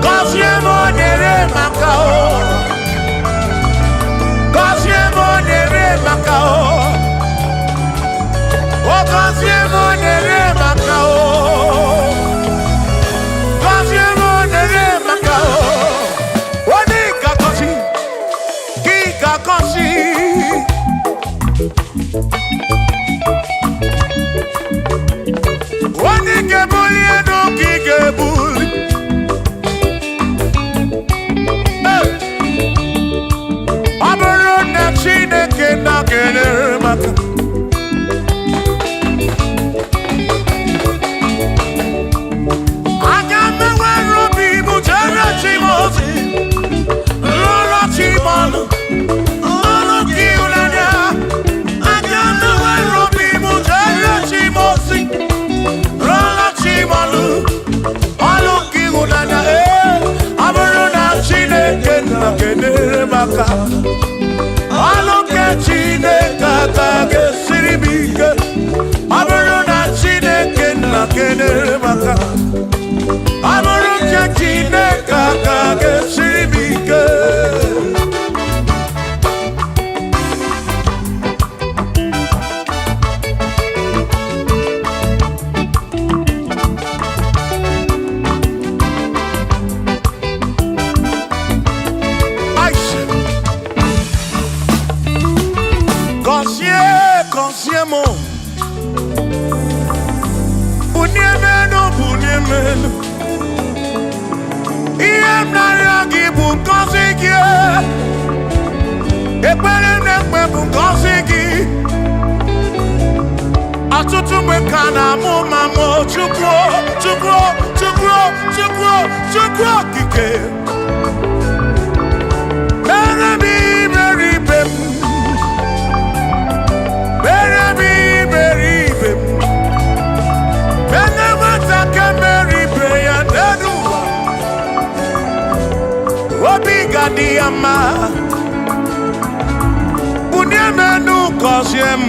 Gọzie m, o nyere m aka o. Gọzie m, o nyere m aka o. O gọzie m, o nyere m aka o. Gọzie m, o nyere m aka o. Onye ga-agọzi, gị ga-agọzi. Onye ga-ebuli elu ka ị ga-ebuli. Hey! Ọ bụrụ na Chineke na-enyere m aka, aga m enwere obi m jere chi m ozi, lụrụ chi m ọlụ, ọlụ gị ịhụnanya. Aga m enwere obi m jere chi m ozi, lụrụ chi m ọlụ, ọlụ gị ịhụnanya. Ee, ọ bụrụ na Chineke na-enyere m aka, ọlụ nke Chineke aka ga-esiri m ike. Ọ bụrụ na Chineke na-enyere m aka, ọ bụrụ nke Chineke aka ga-esiri m ike. Aisha. Gọzie, gọzie m, bunie m elu, bunie m elu. Ihe m na-arịọ gị bụ ngọzi gị. Ekpere m na-ekpe bụ ngọzi gị. Ọtụtụ mgbe ka na-amụ ma mụ, Chukwu, Chukwu, Chukwu, Chukwu, Chukwu okike, mere m iberibe m, mere m iberibe m, mere nwata ka mere ibe ya n'elu ụwa, obi ga-adị ya mma. Bunie m enu, gọzie m,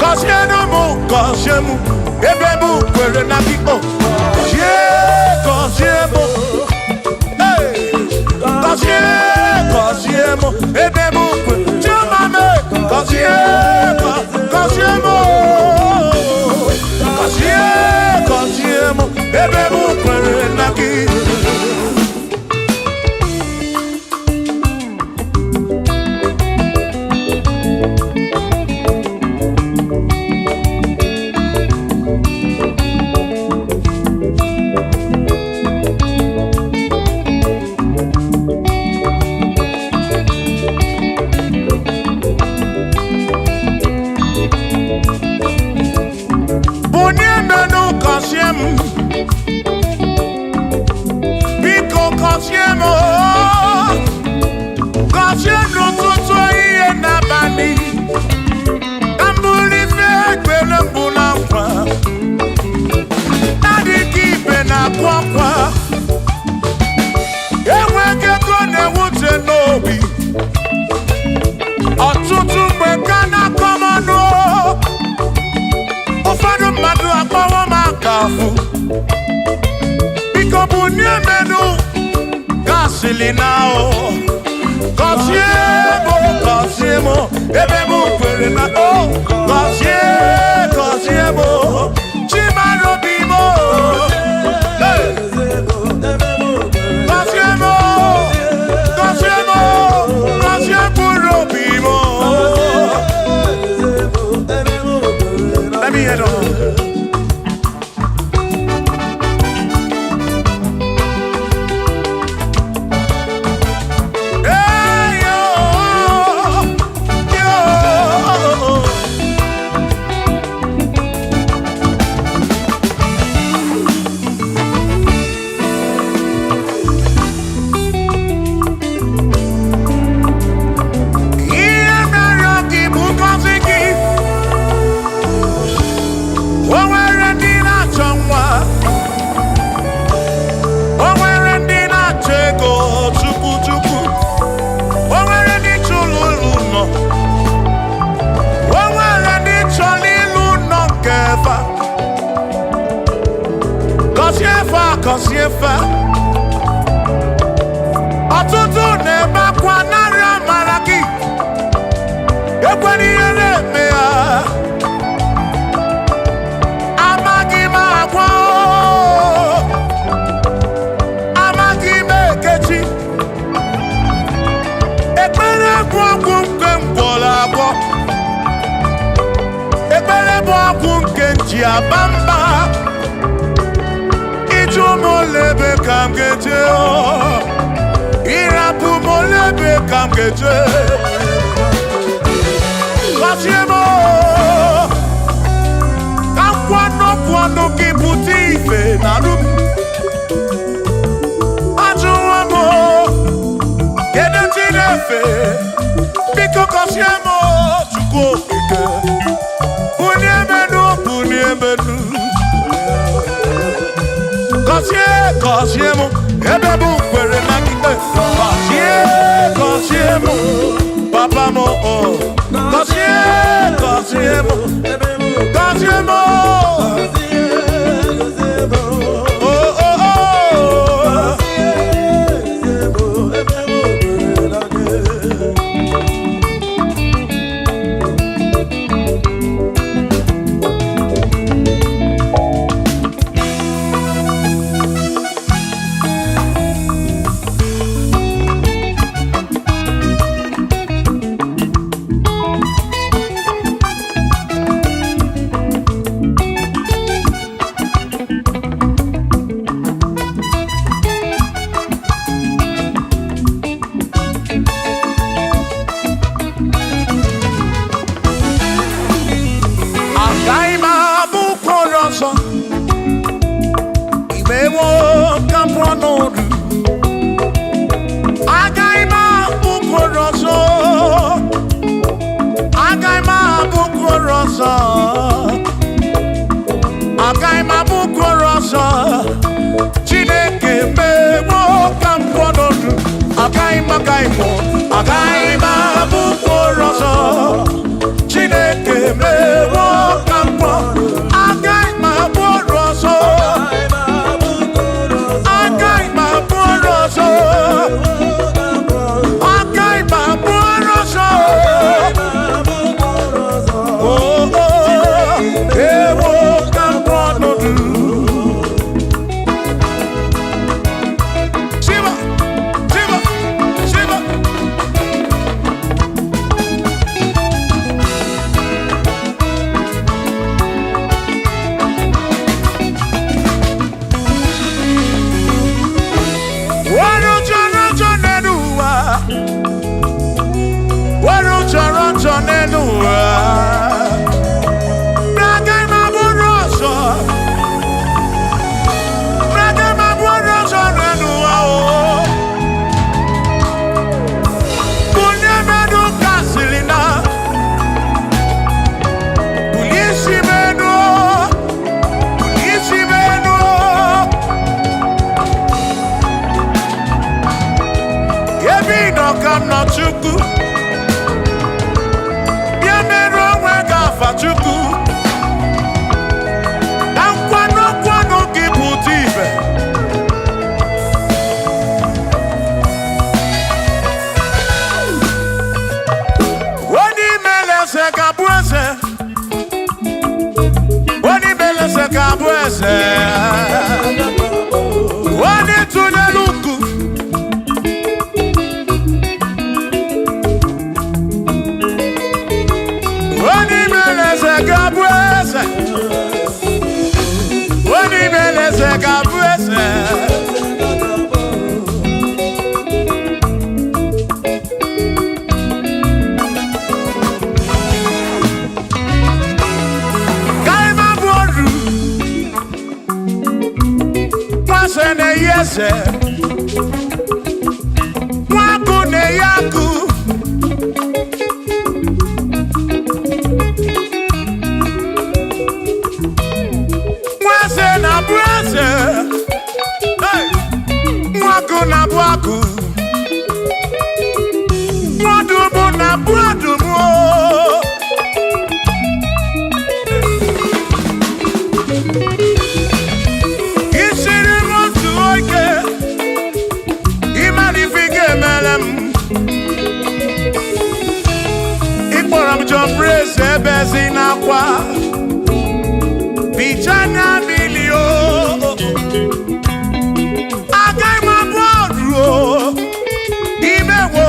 gọzienụ m, gọzie m, ebe m kwere na gị o. Gọzie, gọzie m. Hey! Gọzie, gọzie m, ebe m kwere chioma m. Gọzie, gọzie m o. Gọzie, gọzie m, ebe m kwere na gị. kwesịrị na o gọzie m, gọzie m ebe m kwere na o gọzie, gọzie m, Chimarobi m. Hey! Gọzie m, gọzie m, gọzie mkpụrụ obi m. Let me hear them. Hey, yo, yo. Ihe mere gị bụ ngọzi gị. O nwere ndị na-achọ nwa, o nwere ndị na-achọ ego chukwu chukwu, o nwere ndị chọrọ ụlọ ụlọ, o nwere ndị chọrọ ịlụ ụlọ nke fa. Gọzie fa, gọzie fa. Ọtụtụ na-ebe akwa narị amara gị, ekwela ihe na-eme ha. Amaghị m agwa o, amaghị m ekechi. Ekpere bụ ọgwụ nke m gwọrọ agwọ, ekpere bụ ọgwụ nke m ji aba mba. Ịjụ m ole ebe ka m ga-eje o, ịrapụ m ole ebe ka m ga-eje. Gọzie m o, ka nkwanụ ọnụ gị pụta ife na rụ m. Ajụwo m o, kedu chi na-efe? Biko gọzie m o, Chukwu okike. Bulie m enu, bulie m enu. Gọzie, gọzie m, ebe m kwere na gị. Gọzie, gọzie m, papa m o. Gọzie, gọzie m, gọzie m o. Oh, oh, oh. Agaghị m abụ ụkpụrụ ọzọ, imewo ka m pụọ n'ọrụ. Agaghị m abụ ụkpụrụ ọzọ, agaghị m abụ ụkpụrụ ọzọ, agaghị m abụ ụkpụrụ ọzọ. Chineke mewo ka m pụọ n'ọrụ. Agaghị m, agaghị m, agaghị m abụ ụkpụrụ ọzọ. Chineke mewo ka m pụọ, agaghị m abụ ọrụ ọzọ, agaghị m abụ ọrụ ọzọ, agaghị m abụ ọrụ ọzọ. Oh, oh, ewo ka m pụọ n'ọdụ. Shiva, Shiva, Shiva. eze ga-abụ eze. Onye mere eze ga-abụ eze. Onye tụnyere uku. Onye mere eze ga-abụ eze. Onye mere eze ga-abụ eze. Kaima bụ oru. Nwase na-eyi eze. Nwakụ na-eyi akụ. Nwase na-abụ eze. Hey! Nwakụ na-abụ akụ. Nwadụmụ na-abụ adụmụ. Isiri m otu oge, ịmara ife ị ga-emere m. Ịkpọrọ m John Praise ebezi n'akwa. Bicha anya mmiri o. Agaghị m abụ ọrụ o. Imewo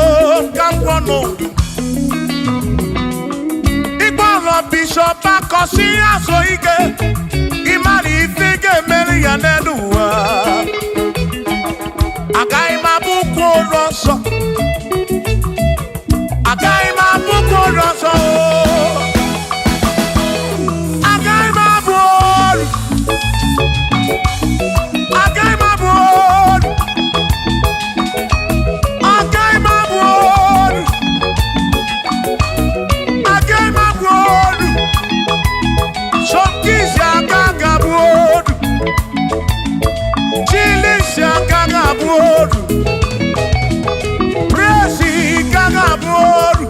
ka m kwọ n'udu. Ịkpọrọ Bishọp Akọsi azụ ike. Ịmara ife ị ga-emere ya n'elu ụwa. Agaghị m abụkwa ụlọ nsọ. Agaghị m abụkwa ụlọ nsọ. Agaghị m abụ ọrụ. Agaghị m abụ ọrụ. Agaghị m abụ ọrụ. Agaghị m abụ ọrụ. Sọmkisi aka ga-abụ ọrụ. Chilisi aka ga-abụ ọrụ. Presi ka ga-abụ ọrụ.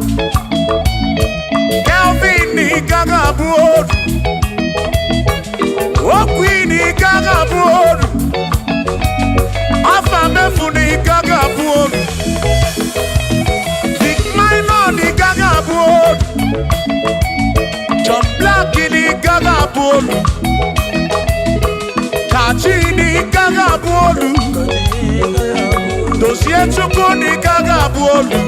Kelvin ka ga-abụ ọrụ. Okwini ka ga-abụ ọrụ. Afa mefuni ka ga-abụ ọrụ. Vic Minor ka ga-abụ ọrụ. John Black ka ga-abụ ọrụ. Kachi ka ga-abụ ọrụ. Dozie Chukwu ka ga-abụ ọrụ.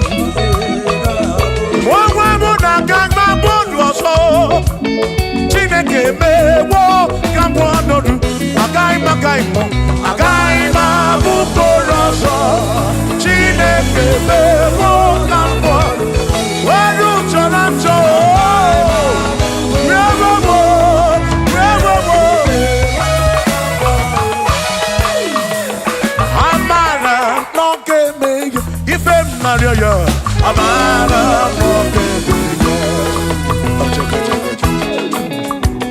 Nwa mụ na aka gba bọọlụ ọzọ. Chineke mewo ka m ọnọdụ. Agaghị m agaghị m agaghị m abụ kpọrọ ọzọ. Chineke mewo ka m pụọ. Ọrụ chọrọ nchọ. Rewo rewo. Amara n'oge eme ya ife m narịọ ya. Amara n'oge eme ya. Ọchọkọ, ọchọkọ, ọchọkọ.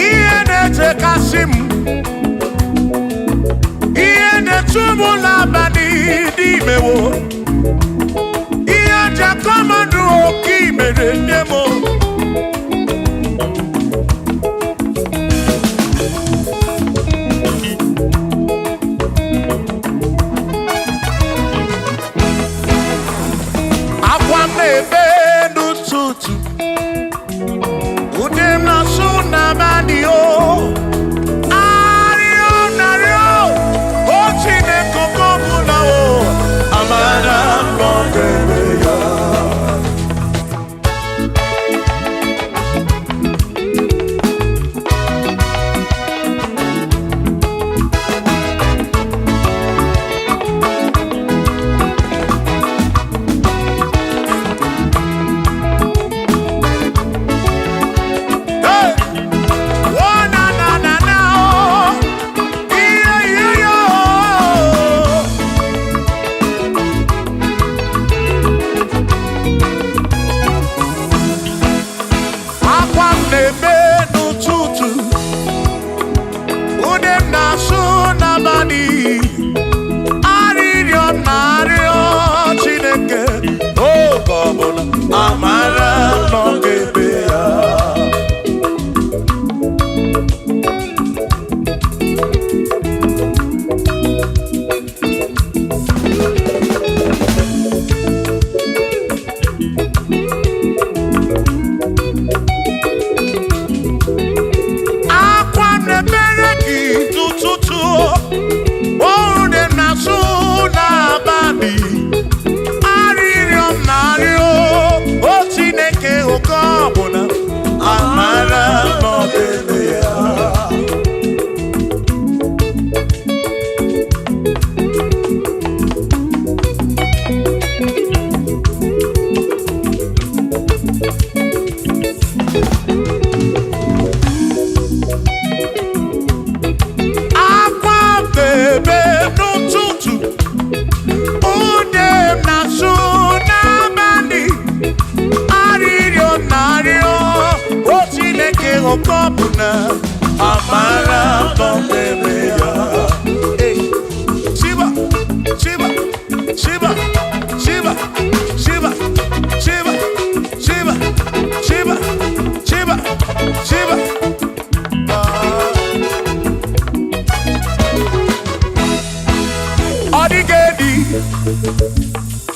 Ihe na-echekasị m, ihe na-echu m n'abalị n'imewo, ihe ji akọmọdụ oke imere nne m. Akwa m na-ebe n'ụtụtụ, ude m na-asụ n'abalị o. Arịọ narịọ, o Chineke oke ọbụla o, amara m na ọ ga-eme ya. Oke ọbụna amara atọ ebe ya. Hey. Shiba, Shiba, Shiba, Shiba, Shiba, Shiba, Shiba, Shiba, Shiba, Shiba. Ọ dịghị edi,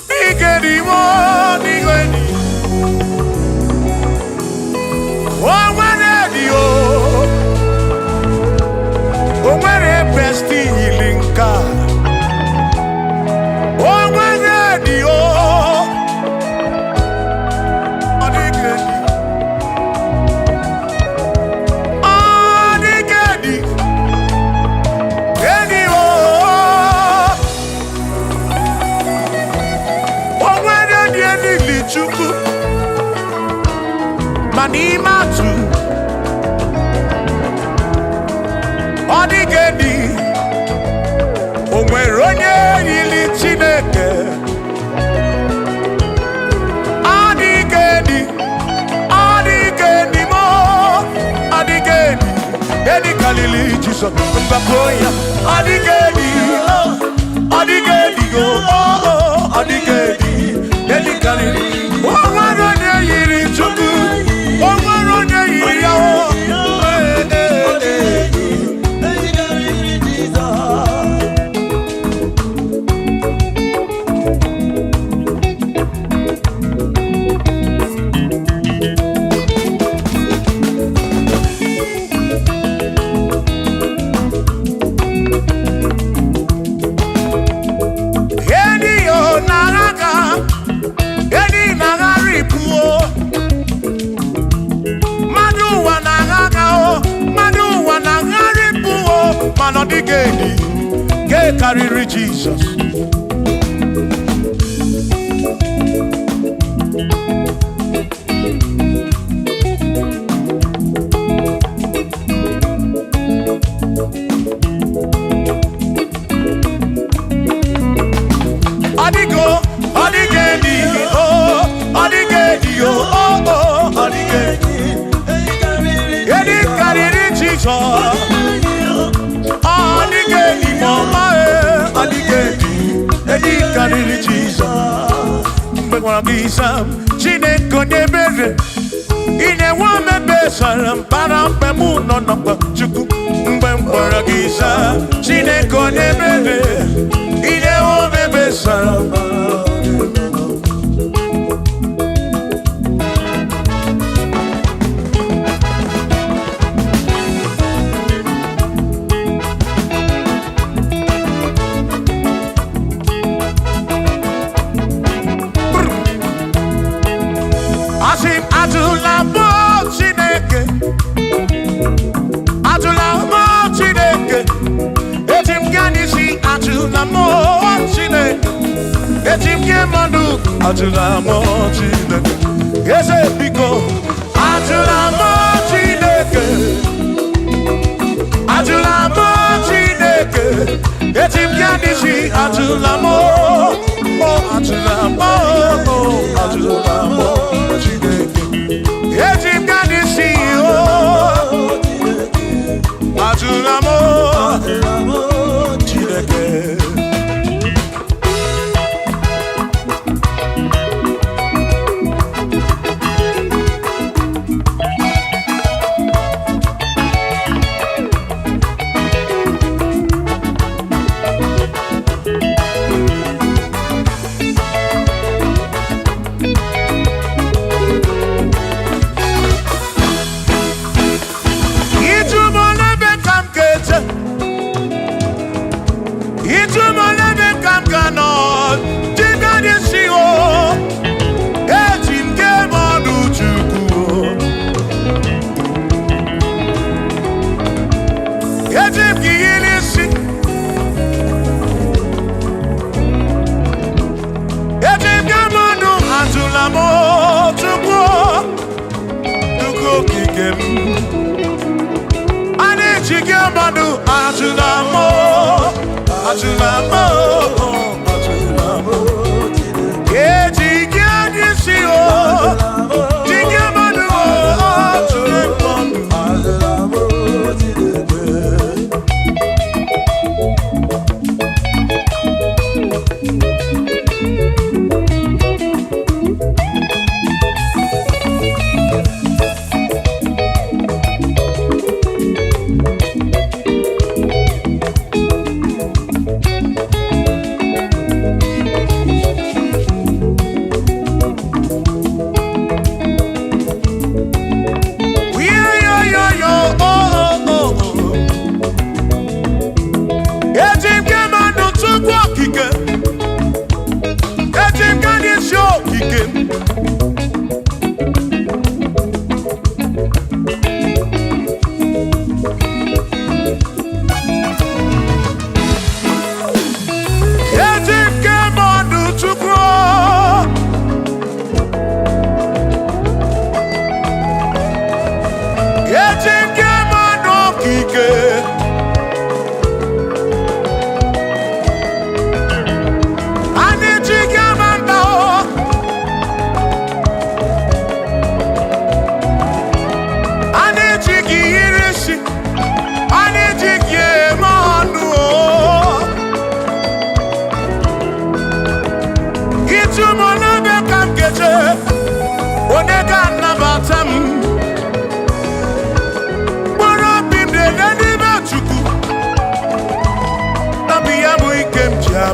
dịghị edi, ọ dịghị edi. O nwere edi o, o nwere besti yiri nke a. O nwere edi o, ọ dịghị edi. Ọ dịghị edi, edi o. O nwere edi elili Chukwu, ma n'ime atụ, ọ dịghị edi. O nwere onye yiri Chineke. Ọ dịghị edi, ọ dịghị edi mo, ọ dịghị edi. Edi karịrị Jizọs, mgbakọ ya. Ọ dịghị edi, ọ dịghị edi o, ọ dịghị edi. Edi karịrị. O nwere onye yiri Chukwu, o nwere onye yiri ya o. Ee, ee, ee. Edi o na-agha, edi na-aghara ibu o. Mmadụ ụwa na-agha agha o, mmadụ ụwa na-aghara ibu o, mana ọ dịghị edi nke karịrị Jizọs. Ọ dịghị o, ọ dịghị edi o, ọ dịghị edi o, o, o, ọ dịghị edi. Edi karịrị Jizọs. Ọ dịghị edi ma ọma e, ọ dịghị edi. Edi karịrị Jizọs. Mgbe gwara gị sam, Chineke onye ebere, ị na-enwe omebe sara mbara mgbe mụ nọ n'ọkpa Chukwu. Mgbe m gwara gị sam, Chineke onye ebere, ị na-enwe omebe sara mbara. Asị m ajụla mụ Chineke, ajụla mụ Chineke, eji m gaa n'isi ajụla mụ Chineke, eji m gị mmadụ ajụla mụ Chineke, eze biko ajụla mụ Chineke, ajụla mụ Chineke, eji m gaa n'isi ajụla mụ, o ajụla mụ, o ajụla mụ Chineke. Eji m gaa n'isi o, ajụla m Chineke. Ịjụ m n'ebe ka m ga-eje, ịjụ m n'ebe ka m ga-anọ, dịka n'isi o, eji m gee m ọnụ Chukwu o. Eji m gị yiri isi, eji m gee m ọnụ, ajụla m Chukwu o, Chukwu okike m. A na-eji gị mmadụ ajụla m ajụla m ajụla m eji gị anya isi o ji gị mmadụ ajụla m.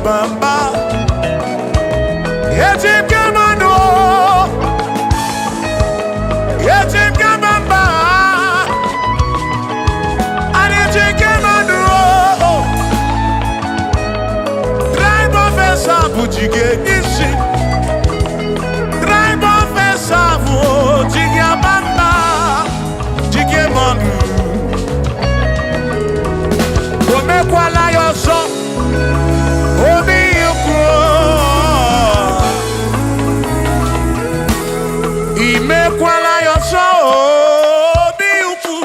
aba mba. Eji m gị mmanụ, eji m gị aba mba. Anyị ji gị mmanụ. Tribe of Esau ji gị isi. Tribe of Esau ji gị aba mba, ji gị mmanụ. O mekwala ya ọzọ, obi ukwu. Imekwala ya ọzọ, obi ukwu.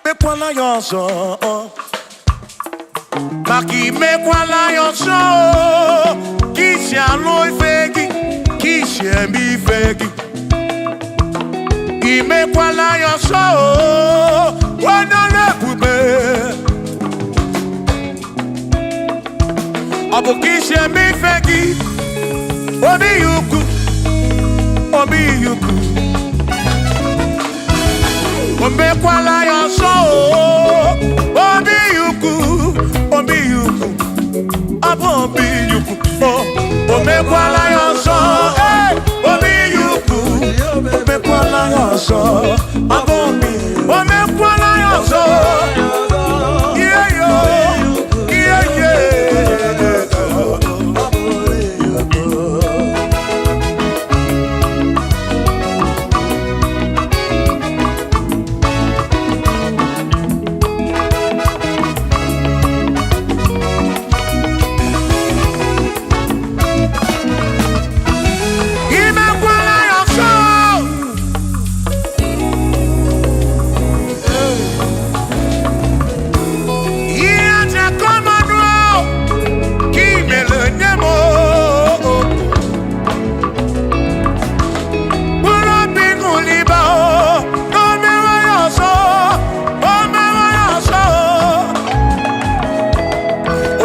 Mekwala ya ọzọ, maka imekwala ya ọzọ, ka isi alụ ife gị, ka isi eme ife gị. Imekwala ya ọzọ, onye ọrụ ebube. Ọ bụ ka isi eme ife gị, obi ya ukwu, obi ya ukwu. O mekwala ya ọzọ, obi ya ukwu, obi ya ukwu. Ọ bụ obi ya ukwu. O mekwala ya ọzọ, ee, obi ya ukwu. O mekwala ya ọzọ, ọ bụ obi. O mekwala ya ọzọ. Ihe yo, ihe ye. Imekwala ya ọzọ. Ihe aja kọmanụ ka imere nye m o. Mkpụrụ obi ṅụliba o, na o mewe ya ọzọ, o mewe ya ọzọ.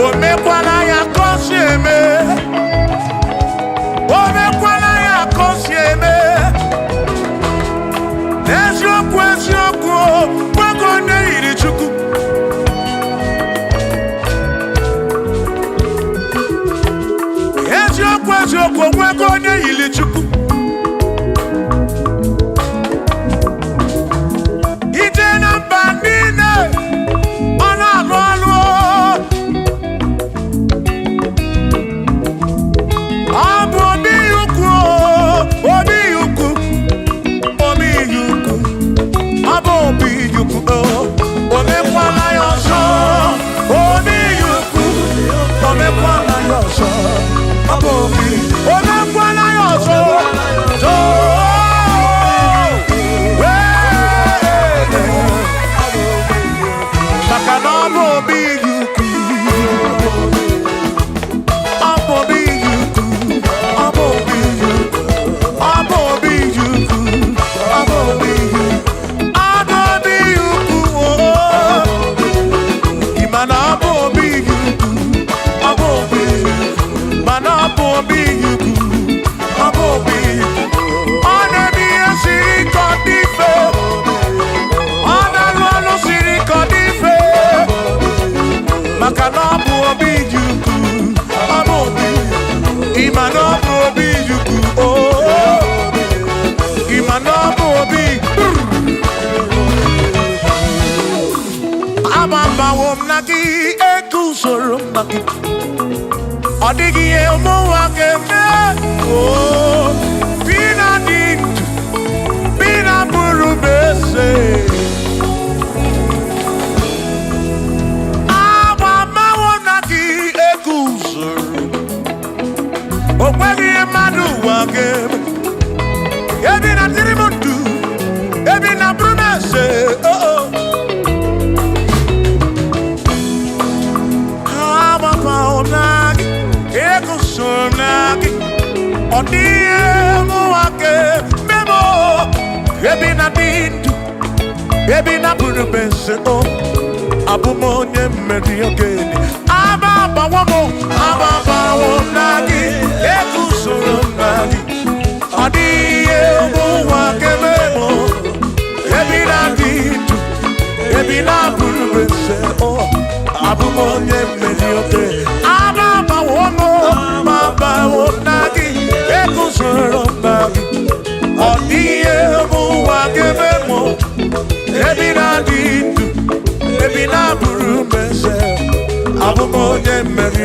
O mekwala ya ka o si eme. O mekwala ya ka o si eme. N'eziokwu, eziokwu, nwoke onye yiri Chukwu. Eziokwu, eziokwu, onwego onye yiri Chukwu. Ije na mba niile, ọ na-alụ ọlụ. Ọ bụ obi ukwu, obi ukwu, obi ukwu. Ọ bụ obi ukwu. O mekwala ya ọzọ, obi ukwu. O mekwala ya ọzọ, ọ bụ obi. O mekwala ya ọzọ. Wee. Maka na ọ bụ obi ukwu. Ọ bụ obi ukwu. Ọ bụ obi ukwu. Ọ bụ obi ukwu. Ọ bụ obi ukwu. Ọ bụ obi ukwu. Ị ma na ọ bụ obi ukwu. Ọ bụ obi ukwu. Mana ọ bụ obi ukwu. Ọ bụ obi ukwu. Ọ na-eme ihe siri ike ọ dị mfe. Ọ na-alụ ọlụ siri ike ọ dị mfe. Maka na ọ bụ obi ukwu. Ọ bụ obi. Ị ma na ọ bụ obi ukwu. Oh. Ị ma na ọ bụ obi. Agbabawo m na gị, eguzoro m na gị. Ọ dịghị ihe ụmụnwa ga-eme. Oo, bi na dị ndụ, bi na bụrụ m eze. Agbabawo m na gị, eguzoro. O nweghị ihe mmadụ ụwa ga-eme. Ebi na dịrị m ndụ, ebi na bụrụ m eze. Oh, oh. Agbabawo m na gị, eguzoro m na gị. Ọ dịghị ihe mụnwa ga-eme m o. Ebi na dị ndụ, ebi na bụrụ m eze o. Abụ m onye mmeri ogene. Aba agbawo m, aba agbawo m na gị, eguzoro m na gị. Ọ dịghị ihe ụmụnwa ga-eme m o. Ebi na dị ndụ, ebi na bụrụ m eze o. Abụ m onye mmeri ogene. Aba agbawo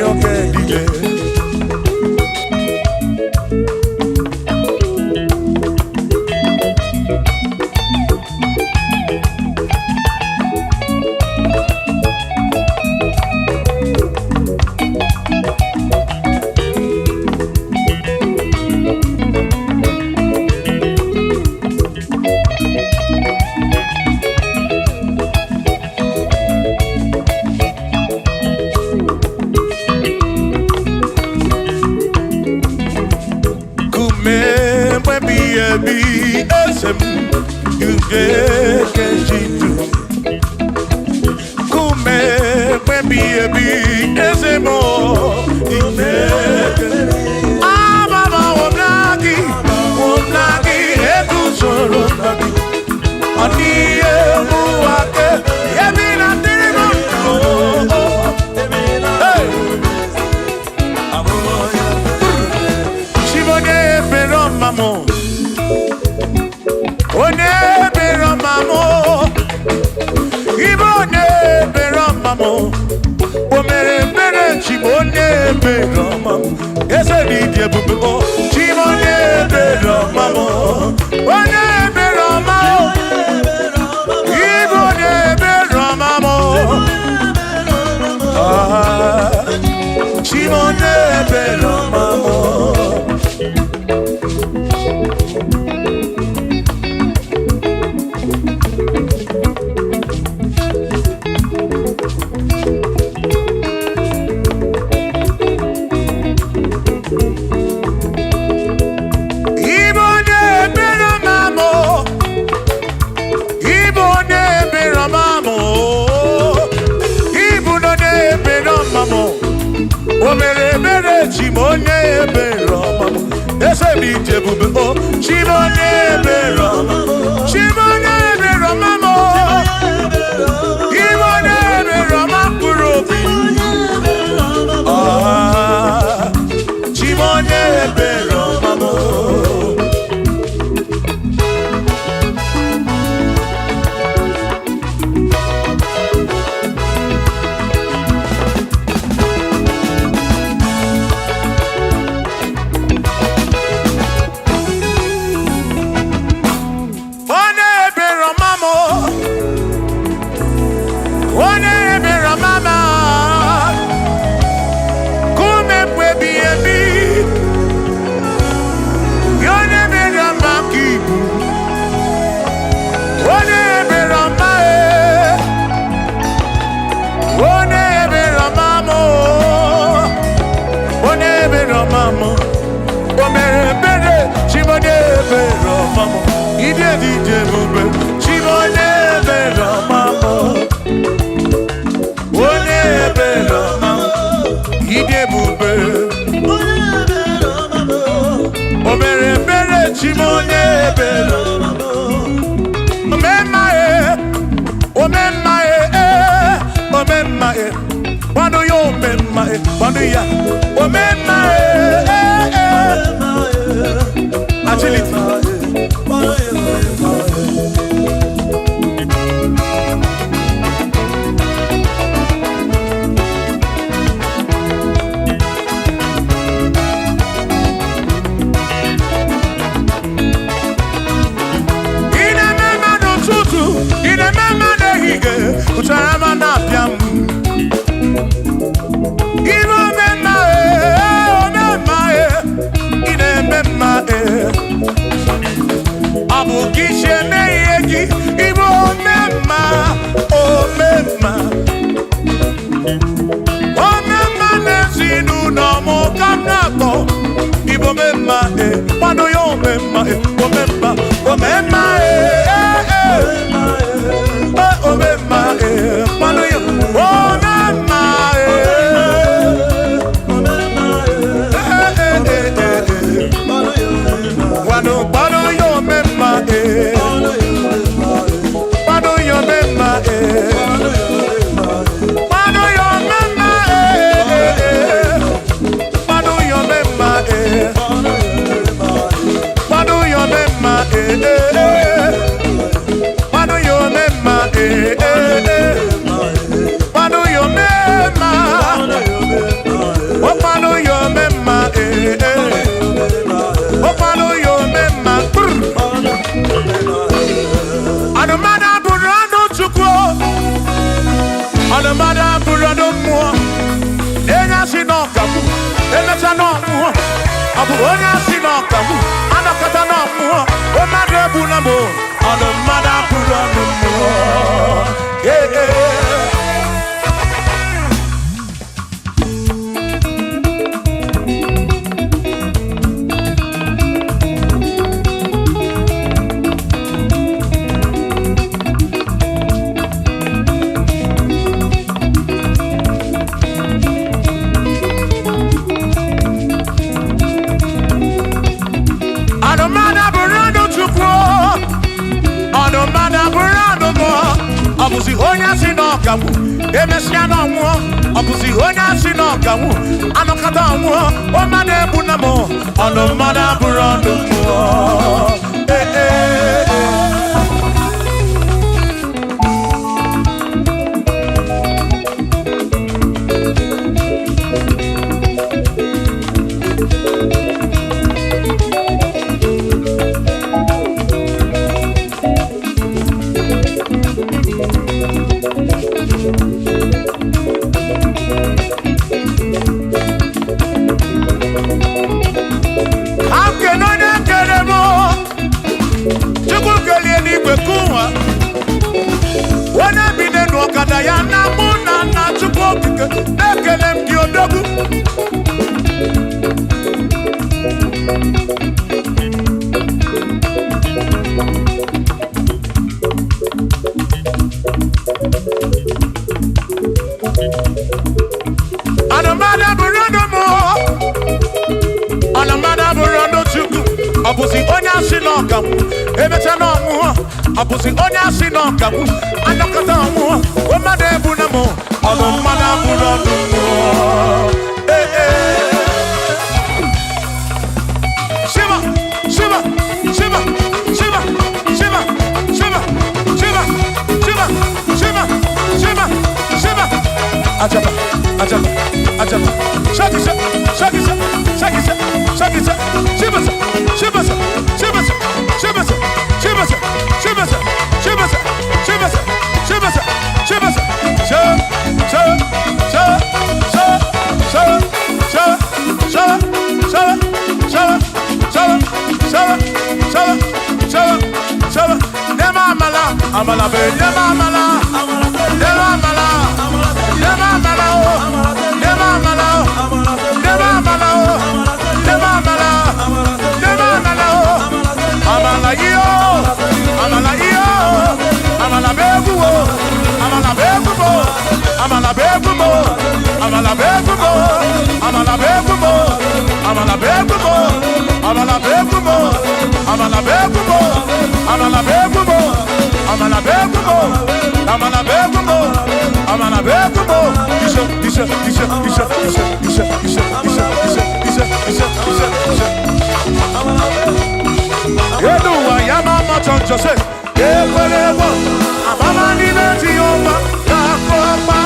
Oke dike. Kume mgbe ebi eze m ugekejidu. Kume mgbe ebi eze m igeke. Amama womnagi, womnagi eguzoro nagi. Ọ dịghị emu ake, ebi na dịrị m ndụ. Hey! Chibonye ebere ọma m. Onye ebere ọma m. Ibe onye ebere ọma m. O mere ebere Chibo onye ebere ọma m. Eze dị dị ebube o. Chibo onye ebere ọma m. Onye ebere ọma m. Ibe onye ebere ọma m. Ah, Chibo onye ebere ọma m. Ibe onye ebere ọma m. Ibe onye ebere ọma m. Ibu onye ebere ọma m. O mere ebere chi m onye ebere ọma m. Eze m ije ebube o. Chi m onye ebere ọma m. Chi m onye ebere ọma m. Ibe onye ebere ọma mkpụrụ obi. Ah, Chi m onye ebere ọma m. Onye ebere ọma m. Onye ebere ọma m. Kume mgbe ebighị ebi. Onye ebere ọma ka ibu. Onye ebere ọma e. Onye ebere ọma m. Onye ebere ọma m. O mere ebere Chimone ebere ọma m. Ide dị ije ebube Chimone ebere ọma m. Onye ebere ọma m. Ide ebube. O mere ebere Chimone ebere ọma m. Omemma e, omemma e, omemma e. Kwado ya omemma e, kwado ya. Omemma e, eh, eh. Agility. Ị na-eme mma n'ụtụtụ, ị na-eme mma n'ehihie, ụtara ma na-abịa m. Ibe omemma e, omemma e, ị na-eme mma e. Ọ bụ gị si eme ihe gị, ịbụ omemma, omemma. Omemma n'ezinụlọ m ka m na-akpọ. Ịbụ omemma e, kwado ya omemma e, omemma, omemma e, e, e. Omemma e, kwado ya omemma e. Eh, eh, eh, eh, eh. Kwado, kwado ya omemma e. Kwado ya omemma e. Kwado ya omemma e, eh, eh. Kwado ya omemma e. Kwado ya omemma e, eh, eh. asị na ọkagbu, emecha na ọnwụọ. Ọ bụ onye asị na ọkagbu, anọkọta na ọnwụọ. O mmadụ egbula m o, ọnụ mmadụ abụrụ ọnụ mmụọ. Ee, ee. Ọnụmmadụ bụrụ ọnụ Chukwu, ọnụmmadụ bụrụ ọnụ mmụọ. Ọ bụzi onye asị na ọkagbu, emesịa na ọnwụọ. Ọ bụzi onye asị na ọkagbu, anọkọta ọnwụọ. O mmadụ egbu na m, ọnụmmadụ abụrụ ọnụ mmụọ. Ee, ee, ee. Ka m kene onye kere m, Chukwu kelie n'igwe kụwa. Onye bi n'elu ọkada ya na mụ na nna Chukwu okike na-ekele m gị odogwu. Anụmanụ bụrụ ọnụ mụ, ọnụmmadụ abụrụ ọnụ Chukwu. Ọ bụzi onye asị na ọkagbu, emecha na ọnwụọ. Ọ bụzi onye asị na ọkagbu, anọkọta ọnwụọ. O mmadụ ebu na mụ, ọnụ mmadụ abụrụ ọnụ mmụọ. Ee, ee. Shiva, shiva, shiva, shiva, shiva, shiva, shiva, shiva, shiva, shiva, shiva. Ajaba, ajaba, ajaba. Shaki sha, shaki sha, shaki sha, shaki sha. Shiva sha, shiva sha, shiva sha, shiva sha, shiva sha, shiva sha, shiva sha, shiva sha, shiva sha, shiva sha. Sha, sha, sha, sha, sha, sha, sha, sha, sha, sha, sha, sha, sha, sha. Nema amala, amala be, nema amala, nema amala, nema amala o, nema amala o, nema amala o, nema amala, nema amala o, amala iyo, amala iyo, amala be egwu o, amala be egwu mo, amala be egwu mo, amala be egwu mo, amala be egwu mo, amala be egwu mo, amala be egwu mo, amala be egwu mo, amala be egwu mo, amala be egwu mo, amala be egwu mo, amala be egwu mo. Ise, ise, ise, ise, ise, ise, ise, ise, ise, ise, ise, ise, ise. Elu ụwa ya ma ama chọnchọ se ekwere egwu amama n'ime Jehova ga-akụ akpa.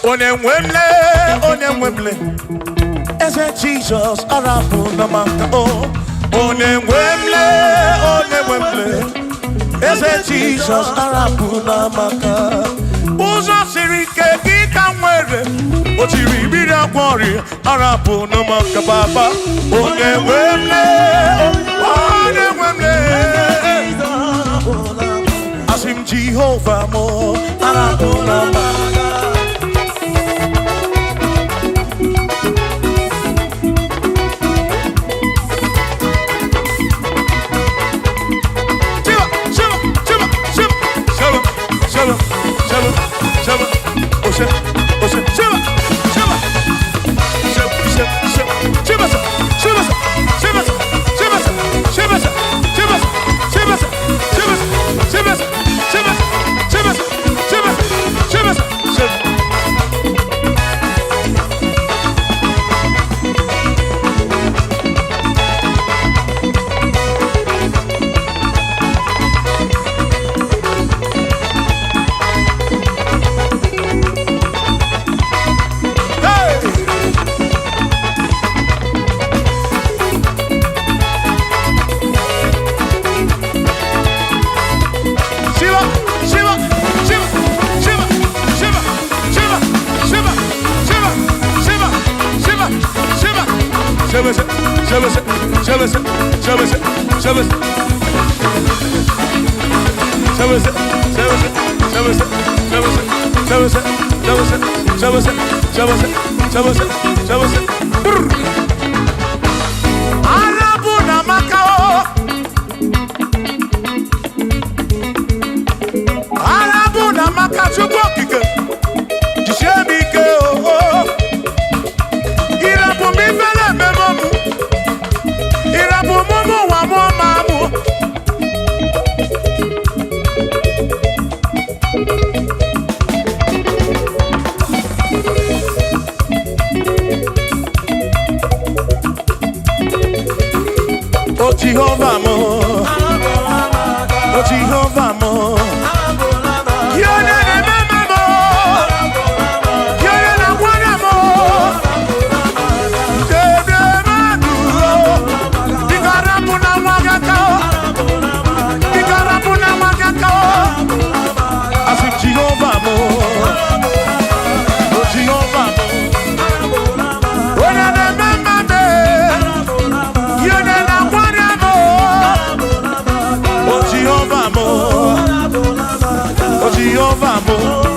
Onye nwe m lee, onye nwe m lee, eze Jizọs arapụ na maka o. Onye nwe m lee, onye nwe m lee, eze Jizọs arapụ na maka. Ụzọ siri ike gị ka m nwere, o tiri mmiri agwọ ọrịa arapụ na maka baba. Onye nwe m lee, onye nwe m lee, asị m Jehova mụ arapụ na maka. Sebese, sebese, sebese. Sebese, sebese, sebese, sebese, sebese, sebese, sebese, sebese, sebese, sebese. Brr. Arabu na Macao. Arabu na maka Chukwu okike jisie m ike oo. Ịrapụ m ifele ememe mụ, ịrapụ m ụmụ ụwa mụọ ma mụ. O Jehova mụ, o Jehova mụ. Gị onye na-eme mma mụ, gị onye na-agwara mụ. Debe mmadụ o, biko arapụ na nwa gị aka o, biko arapụ na nwa gị aka o. Asị m Jehova mụ, o Jehova mụ. Onye na-eme mma mụ, gị onye na-agwara mụ. O Jehova mụ, o Jehova mụ.